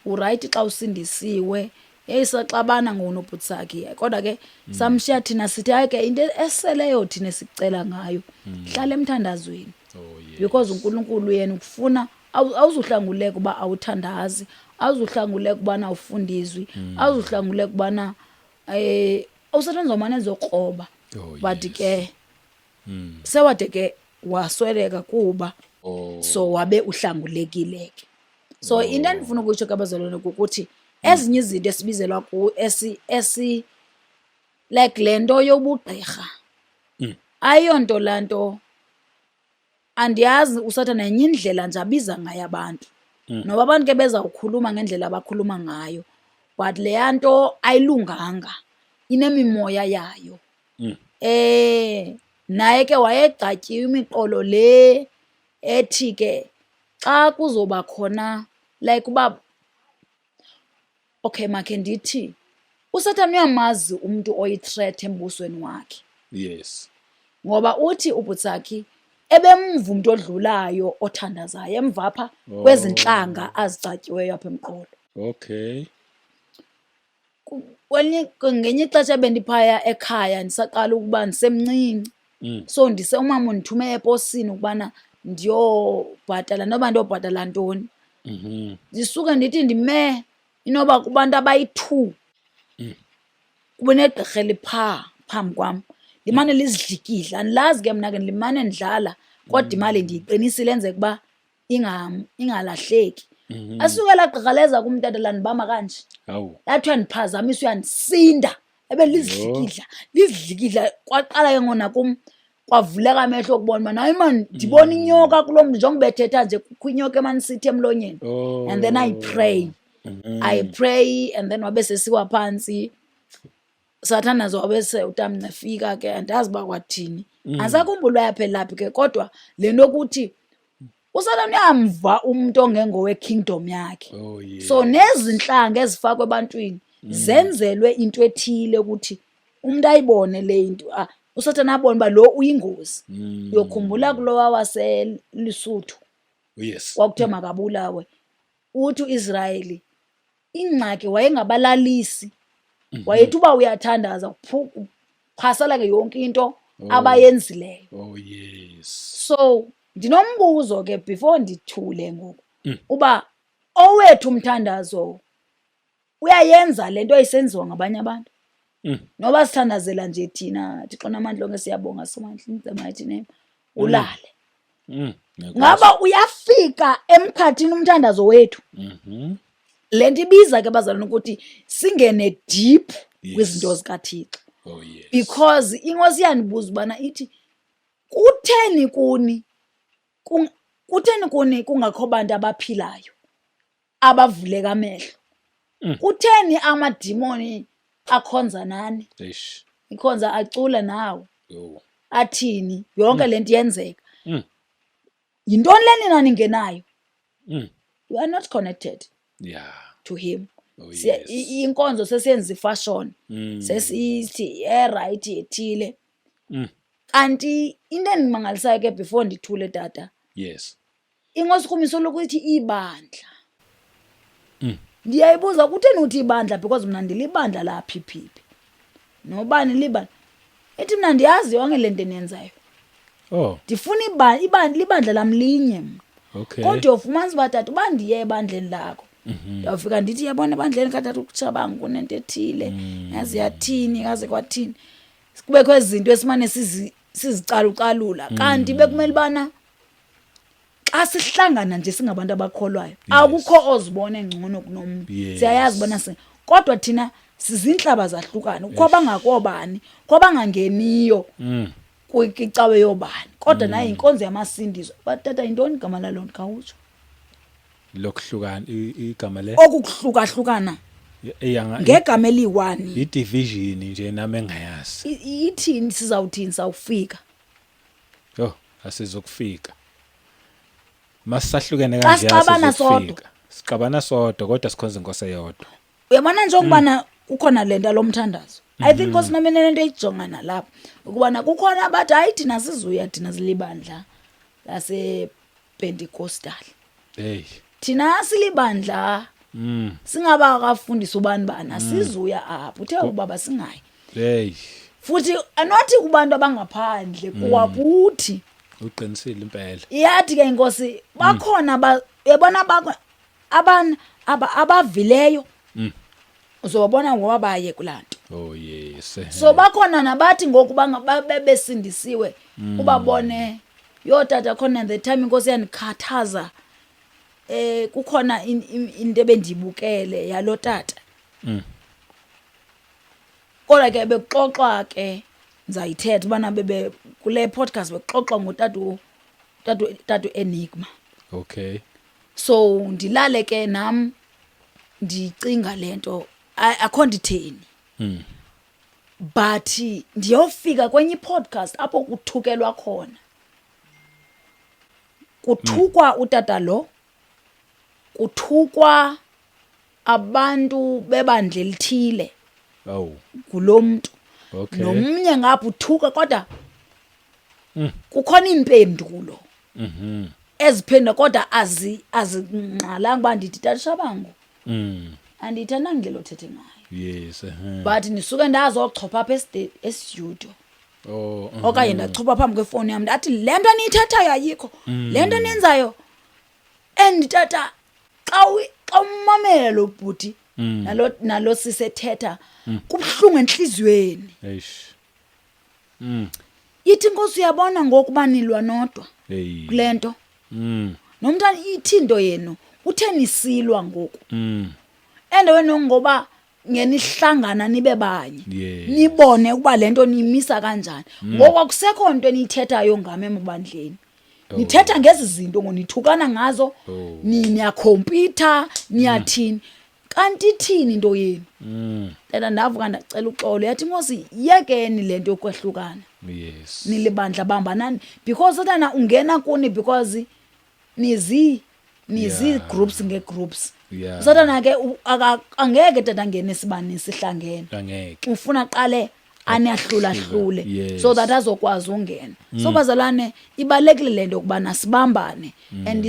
Uright xa usindisiwe. Hey, saxabana ngonoBhutsakhe. Kodwa ke samshiya thina sithi hayi ke into eseleyo thina esicela ngayo. Hlala emthandazweni. Oh, yes. Because uNkulunkulu yena ukufuna awuzuhlanguleka uba awuthandazi, awuzuhlanguleka ubana awufunda izwi, awuzuhlanguleka ubana uSathane uzomane ezokroba. Oh, But yes. ke sewade ke wasweleka kuba so wabe uhlangulekile ke. So into endifuna ukuyitsho ke abazalwane kukuthi ezinye izinto esibizelwa ku esi like le nto yobugqirha. Ayonto laa nto, andiyazi uSathana yenye indlela nje abiza ngayo abantu. Noba abantu ke bezawukhuluma ngendlela abakhuluma ngayo, but leya nto ayilunganga, inemimoya yayo. Naye ke wayegcatyiwe imiqolo le ethi ke xa kuzoba khona like uba okay makhe ndithi uSathana uyamazi umntu oyi-threat embusweni wakhe. Ngoba uthi uBhutsakhi ebemva umntu odlulayo othandazayo emva apha kwezintlanga azicatyiweyo apha emqolo. Kwelinye ngenye ixesha bendiphaya ekhaya ndisaqala ukuba ndisemncinci. So ndise umama undithume eposini ukubana ndiyobhatala noba ndiyobhatala ntoni. Ndisuke ndithi ndime inoba kubantu abayi-2. Kube negqirha eliphaa phambi kwam, limane lizidlikidla. Andilazi ke mna ke, ndimane ndidlala kodwa imali ndiyiqinisile enzeka uba ingalahleki. Asuke elaa gqirha leza kum tata landibamba kanje. Hawu. Lathi uyandiphazamisa, uyandisinda. Ebe lizidlikidla, lizidlikidla. Kwaqala ke ngona kum kwavuleka amehlo okubona ubana hayi maan, ndibona inyoka kulo mntu, njengoba ethetha nje kukho inyoka emane isithi emlonyeni. And then I pray. I pray and then wabe sesiwa phantsi. Sathandaza wabe se utamnci efika ke, andazi uba kwathini. Andisakhumbuli uba yaphelela phi ke, kodwa le nto yokuthi uSathane uyamva umntu ongengowe-kingdom yakhe. Oh, yes. So nezi ntlanga ezifakwe ebantwini zenzelwe into ethile ukuthi umntu ayibone le into, uSathane abone uba lo uyingozi. Uyokhumbula kulowa waseLesotho. Yes. Kwakuthiwa makabulawe. Uthi uIsrayeli ingxaki wayengabalalisi. Wayethi uba uyathandaza kuphasalake yonke into abayenzileyo. Oh yes. So ndinombuzo ke before ndithule ngoku. Uba owethu umthandazo uyayenza le nto isenziwa ngabanye abantu. Noba sithandazela nje thina, Thixo namandla onke siyabonga Somandla, in the mighty name. Ulale. Ngaba uyafika emkhathini umthandazo wethu? Le nto ibiza ke bazalwane ukuthi singene deep kwizinto zikaThixo. Oh yes. Because inkosi iyandibuza ubana ithi kutheni kuni kutheni kuni kungakho bantu abaphilayo abavuleka amehlo? Kutheni amadimoni akhonza nani? Eish. Ikhonza acula nawe. Yo. Athini? Yonke lento iyenzeka. Yintoni le nina ningenayo? You are not connected to him. Oh, yes. Inkonzo sesiyenza ifashion. Sesithi right ethile. Kanti into endimangalisayo ke before ndithule tata. Yes. Inkosi kum isoloko ithi ibandla. Ndiyayibuza kutheni uthi ibandla, because mna ndilibandla laphi phiphi. Nobani libandla. Ithi mna ndiyazi yonke le nto eniyenzayo. Oh. Ndifuna libandla lam linye mna. Okay. Kodwa uyofumanisa uba tata uba ndiye ebandleni lakho. Ndiyawufika ndithi yabona ebandleni katata uTshabangu kunento ethile. Yazi yathini, yazi kwathini. Kubekho izinto esimane sizicalucalula. Kanti bekumele ubana xa sihlangana nje singabantu abakholwayo, akukho ozibona engcono kunomnye. Siyayazi ubana kodwa thina sizintlaba zahlukana. Kukho abangakobani, kukho abangangeniyo kwicawe yobani. Kodwa nayo inkonzo yamasindiso. Batata yintoni igama laloo nto? Khawutsho. Lokuhlukana, igama le? Okukuhlukahlukana. Ngegama eliyi-one. I-division nje nami engayazi. Ithini sizawuthini sawufika? Yo, asizokufika. Masisahlukene Xa kanje sixabana asizokufika. sodwa. Sixabana sodwa kodwa sikhonza inkosi eyodwa. Uyabona njengobana kukhona lento lomthandazo. I think Nkosi nami nento eyijonga nalapho. Ukubana kukhona abathi hayi thina sizuya thina silibandla lase Pentecostal. Hey. Thina silibandla. Singaba kafundisa ubani bani asizuya apho. Uthe ubaba singayi. Hey. Futhi anothi kubantu abangaphandle kwakuthi Uqinisile impela. Iyathi ke inkosi bakhona uyabona bakho abavileyo. Uzobabona ngoba baye kulanto. Oh yes. So bakhona nabathi ngoku bebesindisiwe ubabone yo tata khona the time inkosi yandikhathaza. Kukhona into ebendibukele yalo tata. Kodwa ke bekuxoxwa ke ndizayithetha ubana bebe kule podcast bekuxoxwa ngotata tata Enigma. Okay. So ndilale ke nam ndicinga lento akho nditheni. But ndiyofika kwenye i-podcast apho kuthukelwa khona. Kuthukwa utata lo, kuthukwa abantu bebandla elithile. Oh. Ngulomntu. Okay. Nomnye ngapha uthuka kodwa kukhona impendulo. Eziphendula kodwa azinqalanga uba ndithi Tata Shabangu. Andiyithandanga indlela othethe ngayo. Yes. But ndisuke ndazochopha apha estudio. Oh. Okanye ndachopha phambi kwefowuni yam ndathi le nto niyithethayo ayikho. Le nto niyenzayo. And tata xa umamela lo bhuti nalo sisethetha kubuhlungu enhliziyweni. Eish. Ithi inkosi uyabona ngokuba nilwa nodwa Hey. kule nto. Nomntana ithi into yenu uthe nisilwa ngoku. Endaweni ngoba ngenihlangana nibe banye. Yes. Nibone ukuba lento niyimisa kanjani. Ngoku akusekho nto eniyithethayo ngam emabandleni. Nithetha ngezi zinto ngonithukana ngazo, niyakhompyutha, niyathini. Kanti ithini into yenu? Tata ndavuka ndacela uxolo yathi inkosi yekeni lento yokwehlukana. Yes. Nilibandla bambanani because satana ungena kuni because nizi Yeah. groups ngegroups. Yeah. Satana ke angeke tata ngene sibani sihlangene. Angeke. Ufuna qale aniyahlula hlule Yes. so that azokwazi ungena. So bazalwane ibalekile lento ukubana sibambane and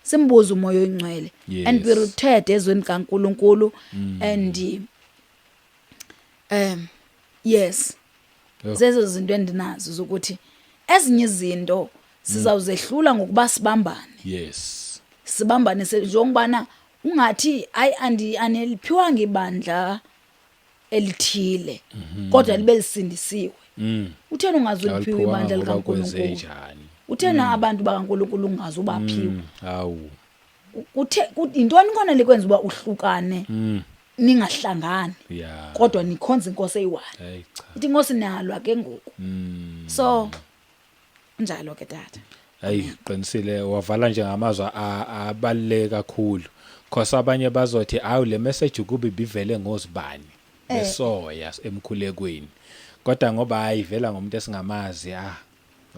simbuze umoya oyingcwele and be Yes. rooted ezweni kaNkuluNkulu and yes. Oh. Zezo zinto endinazo zokuthi ezinye izinto sizawuzehlula ngokuba sibambane. Yes. Sibambane njengobana ungathi hayi aneliphiwanga ibandla elithile kodwa libe lisindisiwe. Utheni ungazuliphiwa ibandla Awuliphiwanga ngoba kwenze likaNkuluNkulu? njani? Utheni abantu bakaNkuluNkulu ungazubaphiwa? Hawu. Kuthe intoni khona likwenza uba uhlukane? Ningahlangani. Yeah. Kodwa nikhonza inkosi eyi-one. Hey cha. Ithi inkosi nalwa ke ngoku. So njalo ke tata. Hayi qinisile wavala nje ngamazwi abaluleke kakhulu. Cause abanye bazothi awu le message kubi bivele ngozibani besoya emkhulekweni. Kodwa ngoba ayivela ngomuntu esingamazi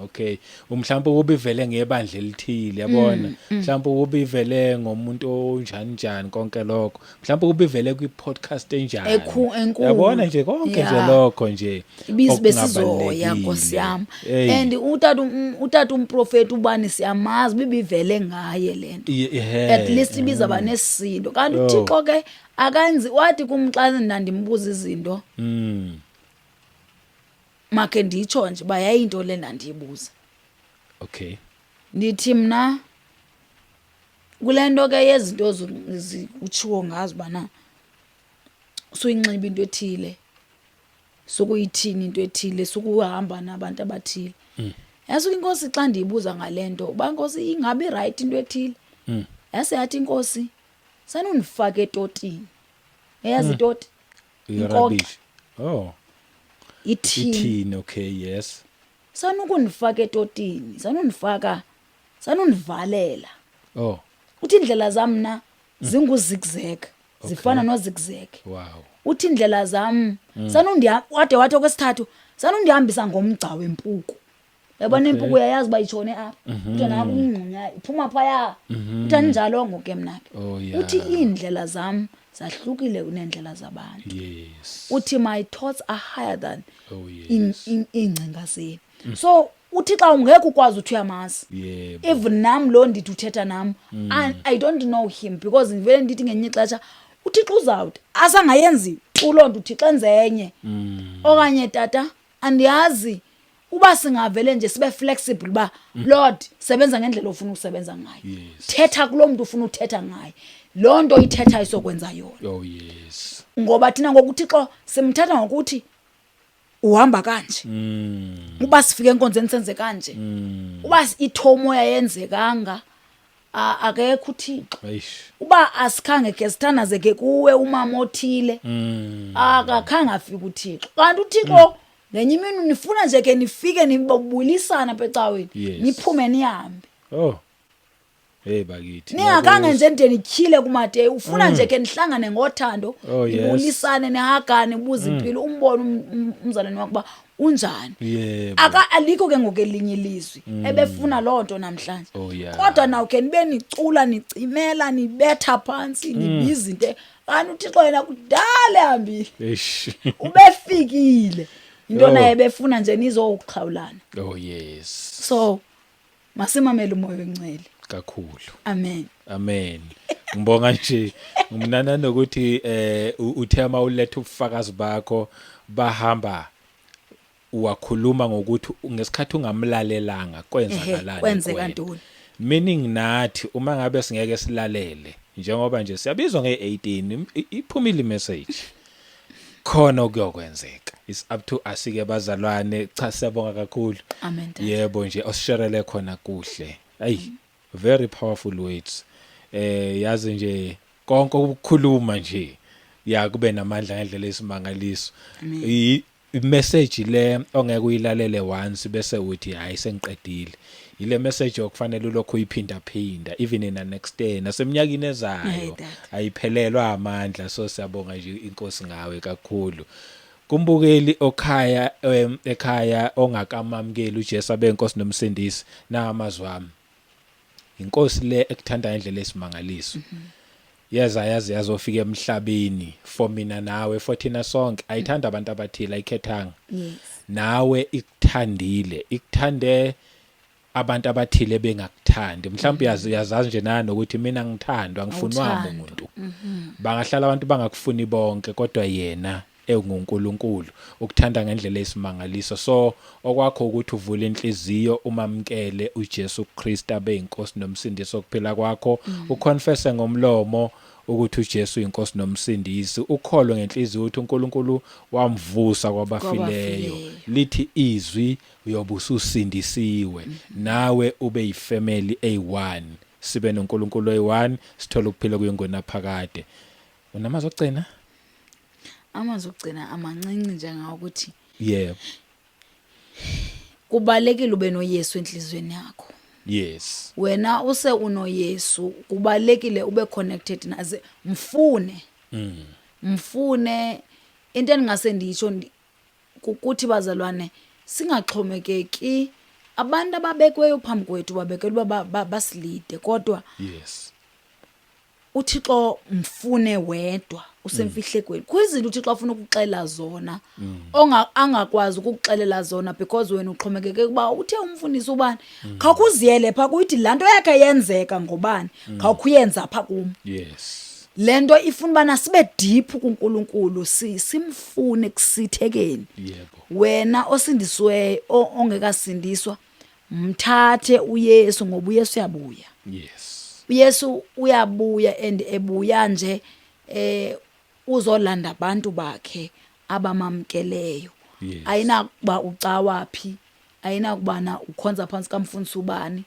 okay umhlawumbe ubivele ngebandla elithile yabona mhlawumbe ubivele ngomuntu onjani njani konke lokho mhlawumbe ubivele kwi podcast enjani Enkulu. yabona nje konke nje Yeah. lokho nje Ibizi besizoya okungabalulekile. Nkosi yami. Hey. And utata umprofeti ubani siyamazi bibivele ngaye lento. At least ibiza banesisindo. Kanti Oh. uThixo ke akanzi wathi kumxa ndandimbuza izinto. Makhe nditsho nje ba yayinto le ndandiyibuza. Okay. Ndithi mna kule nto ke yezinto kutshiwo ngazo bana suyinxiba into ethile, sukuyithini into ethile, sukuhamba nabantu abathile. Yasuka inkosi xa ndiyibuza ngale nto, uba inkosi ingabi right into ethile. Yase yathi inkosi sanundifaka etotini. Uyazi itoti? Inkonkxa. Irubbish. Oh. Ithini. Ithini, okay, yes. Sanukundifaka etotini, sanundivalela. Oh. Uthi indlela zam mna zinguzigzag, zifana nozigzag. Wow. Uthi indlela zam wade wathi okwesithathu sanundihambisa ngomgca wempuku. Uyabona impuku uyayazi uba itshone apha. Uthi naku ingxunya iphuma phaya. Uthi anjalo ngoku mna ke. Oh, yeah. Uthi iindlela zam zahlukile kuneendlela zabantu. Yes. Uthi my thoughts are higher than Oh, yes. iingcinga zenu. So uthi xa ungekho ukwazi uthi uyamazi. Yebo. Even nam lo ndithi uthetha nam, I don't know him because ndivele ndithi ngelinye ixesha uThixo uzawuthi asangayenzi tu loo nto uThixo enze enye. Okanye tata andiyazi uba singavele nje sibe flexible uba Lord sebenza ngendlela ofuna ukusebenza ngayo. Yes. Thetha kuloo mntu ufuna uthetha ngaye. Loo nto ithethayo isokwenza yona. Oh yes. Ngoba thina ngoku uThixo simthatha ngokuthi uhamba kanje. Uba sifike enkonzweni senze kanje. Uba ithomo yayenzekanga akekho uThixo. Eish. Uba asikhange ke sithandaze ke kuwe umama othile. Akakhange afike uThixo. Kanti uThixo ngenye imini nifuna nje ke nifike nibobulisana apha ecaweni. Yes. Niphume nihambe. Oh. Hey bakithi. Ningakhange nje nide nityhile kuMateyu, ufuna nje ke nihlangane ngothando, Oh, yes. nibulisane, nihagane, nibuze impilo, umbone umzalwane wakho uba unjani. Yebo. Alikho ke ngoku elinye ilizwi ebefuna loo nto namhlanje. Oh, yeah. Kodwa naw ke nibe nicula, nicimela, nibetha phantsi, nibiza into. Kanti uThixo yena kudala ehambile. Eish. Ubefikile. Into Oh. naye ebefuna nje nizoxhawulana. Oh yes. So masimamele umoya oyingcwele. Kakhulu. Amen. Amen. Ngibonga nje mina nanokuthi uthema uletha ubufakazi bakho bahamba wakhuluma ngokuthi ngesikhathi ungamlalelanga kwenzakalani. Kwenzeka kuwena. ntoni? Meaning nathi uma ngabe singeke silalele, njengoba nje siyabizwa nge-18, iphumile message, khona okuyokwenzeka. It's up to us ke bazalwane. Cha, siyabonga kakhulu. Amen, tata. Yebo nje, osisherele khona kuhle. Ayi, very powerful words. Yazi nje konke ukukhuluma nje ya kube namandla ngendlela esimangaliso. I message le ongeke uyilalele once bese uthi hayi, sengiqedile. Ile message okufanele ulokhu uyiphinda phinda even in the next day naseminyakeni Hey, ezayo. tata. Ayiphelelwa amandla. So siyabonga nje inkosi ngawe kakhulu. Kumbukeli okhaya, ekhaya ongakamamukeli uJesu abe inkosi nomsindisi, namazwi ami: inkosi le ekuthanda ngendlela esimangaliso, yeza yazi yazofika emhlabeni for mina nawe, for thina sonke. Ayithanda abantu abathile, ayikhethanga. Nawe ikuthandile, ikuthande abantu abathile bengakuthandi. Mhlawumbe uyazi, uyazazi nje nani ukuthi mina ngithandwa, ngifunwa Awuthandwa. umuntu. Bangahlala abantu bangakufuni bonke, kodwa yena enguNkulunkulu ukuthanda ngendlela esimangaliso. So okwakho ukuthi uvule inhliziyo, umamkele uJesu Kristu abe inkosi nomsindisi okuphila kwakho, uconfesse ngomlomo ukuthi uJesu uyinkosi nomsindisi, ukholwe ngenhliziyo ukuthi uNkulunkulu wamvusa kwabafileyo. Kwabafileyo. Lithi izwi uyobe ususindisiwe, nawe ube yifamily eyi1, sibe noNkulunkulu oyi1, sithole ukuphila kuyingonaphakade. Unamazwi okugcina? Amazwi okugcina amancinci njengawokuthi kubalekile ube noYesu enhliziyweni yakho. Wena use unoYesu, kubalekile ube connected naze, mfune. Mfune. Into endingase nditsho kukuthi bazalwane, singaxhomekeki abantu ababekweyo phambi kwethu, babekelwe uba basilide, kodwa uThixo mfune wedwa usemfihlekweni. Kwizinto uThixo afuna ukuxela zona onga angakwazi ukukuxelela zona because wena uxhomekeke kuba uthe umfundisi ubani, khawukuziyele pha kuyithi laa nto yakhe yenzeka ngobani, khawukhuyenza pha kum. Le nto ifuna ubana sibe deep kuNkulunkulu, simfune kusithekeni. Wena osindisiweyo, ongekasindiswa, mthathe uYesu ngoba uYesu uyabuya. uYesu uyabuya, and ebuya nje uzolanda abantu bakhe abamamkeleyo. Ayinakuba ucawa phi, ayinakubana ukhonza phantsi kamfundisi ubani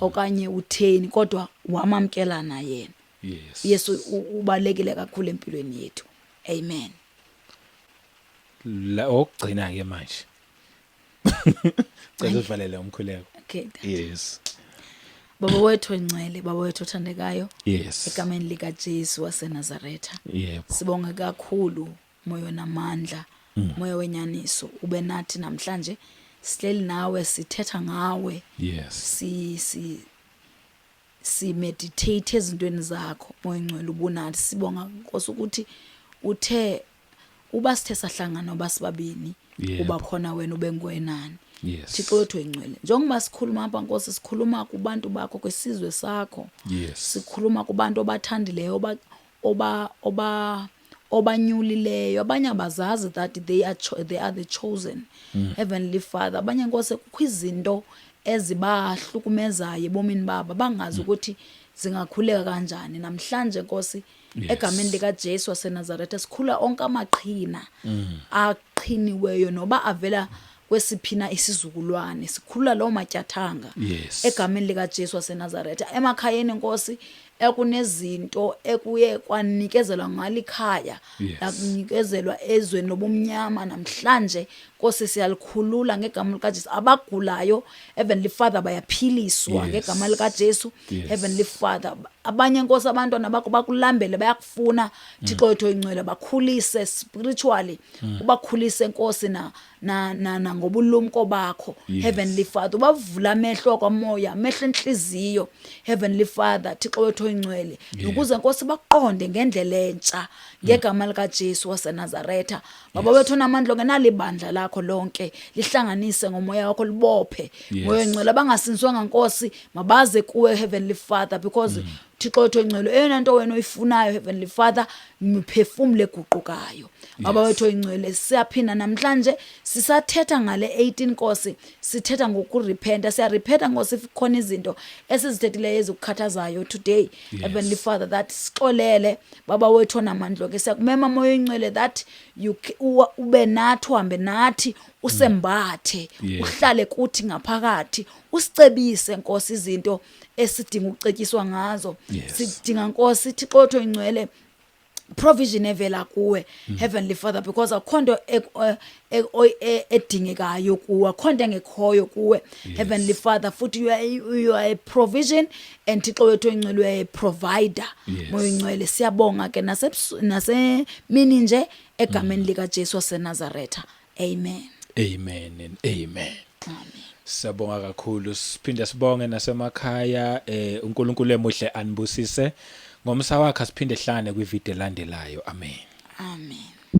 okanye utheni, kodwa wamamkela na yena. Yesu ubalekile kakhulu empilweni yethu. Amen. La okugcina ke manje, cela uvalele umkhuleko. Okay, tata. Yes. Baba wethu engcwele, baba wethu othandekayo, egameni lika Jesu waseNazaretha, sibonga kakhulu moya namandla, moya wenyaniso, ube nathi namhlanje. Sihleli nawe, sithetha ngawe, si meditate ezintweni zakho. Moya ongcwele, ubunathi. Sibonga Nkosi ukuthi uthe uba sithe sahlangana uba sibabini, uba khona wena, ube ngwenani. Thixo wethu engcwele, njengoba sikhuluma apha Nkosi, sikhuluma kubantu bakho, kwisizwe sakho. Sikhuluma kubantu obathandileyo, oba obanyulileyo. Abanye abazazi that they are the chosen. Heavenly Father, abanye Nkosi kukho izinto ezibahlukumezayo ebomini babo, bangazi ukuthi zingakhuleka kanjani. Namhlanje Nkosi, egameni likaJesu waseNazaretha, sikhula onke amaqhina aqhiniweyo noba avela kwesiphina isizukulwane, sikhulula lawo matyathanga egameni likaJesu waseNazaretha. Emakhayeni Nkosi, ekunezinto ekuye kwanikezelwa ngalikhaya, lakunikezelwa ezweni lobumnyama, namhlanje Nkosi siyalikhulula ngegama likaJesu. Abagulayo, Heavenly Father, bayaphiliswa ngegama likaJesu. Heavenly Father, abanye Nkosi abantwana bakho bakulambele, bayakufuna. Thixo wethu oyingcwele, bakhulise spiritually, ubakhulise Nkosi na ngobulumko bakho. Heavenly Father, ubavula amehlo kwamoya, amehlo enhliziyo. Heavenly Father, Thixo wethu oyingcwele, ukuze Nkosi baqonde ngendlela entsha ngegama likaJesu waseNazaretha. Baba wethu onamandla, ongenalo ibandla lakho lonke, lihlanganise ngomoya wakho, libophe moya ongcwele. Abangasinzwanga Nkosi mabaze kuwe, Heavenly Father, because Thixo wethu oyingcwele, eyona nto wena oyifunayo, Heavenly Father, imiphefumlo eguqukayo. Baba wethu oyingcwele, siyaphinda namhlanje sisathetha ngale 18, Nkosi, sithetha ngokurepenta. Siyarepenta, Nkosi, if kukhona izinto esizithethileyo ezikukhathazayo today. Heavenly Father, that sixolele, Baba wethu onamandla ke. Siyakumema, Moya oyingcwele, that you ube nathi, uhambe nathi, usembathe, uhlale kuthi ngaphakathi, usicebise, Nkosi, izinto esidinga ukucetyiswa ngazo. Sidinga, Nkosi, Thixo wethu oyingcwele, provision evela kuwe, Heavenly Father, because akukho nto edingekayo kuwe, akukho nto engekhoyo kuwe, Heavenly Father. Futhi you are a provision and, Thixo wethu oyingcwele, you are a provider. Moya oyingcwele, siyabonga ke nasemini nje, egameni likaJesu waseNazaretha, amen. Amen and amen. Amen. Siyabonga kakhulu, siphinde sibonge nasemakhaya. UNkulunkulu emuhle anibusise ngomsa wakhe. Siphinde hlangane kwivideo elandelayo. Amen. Amen.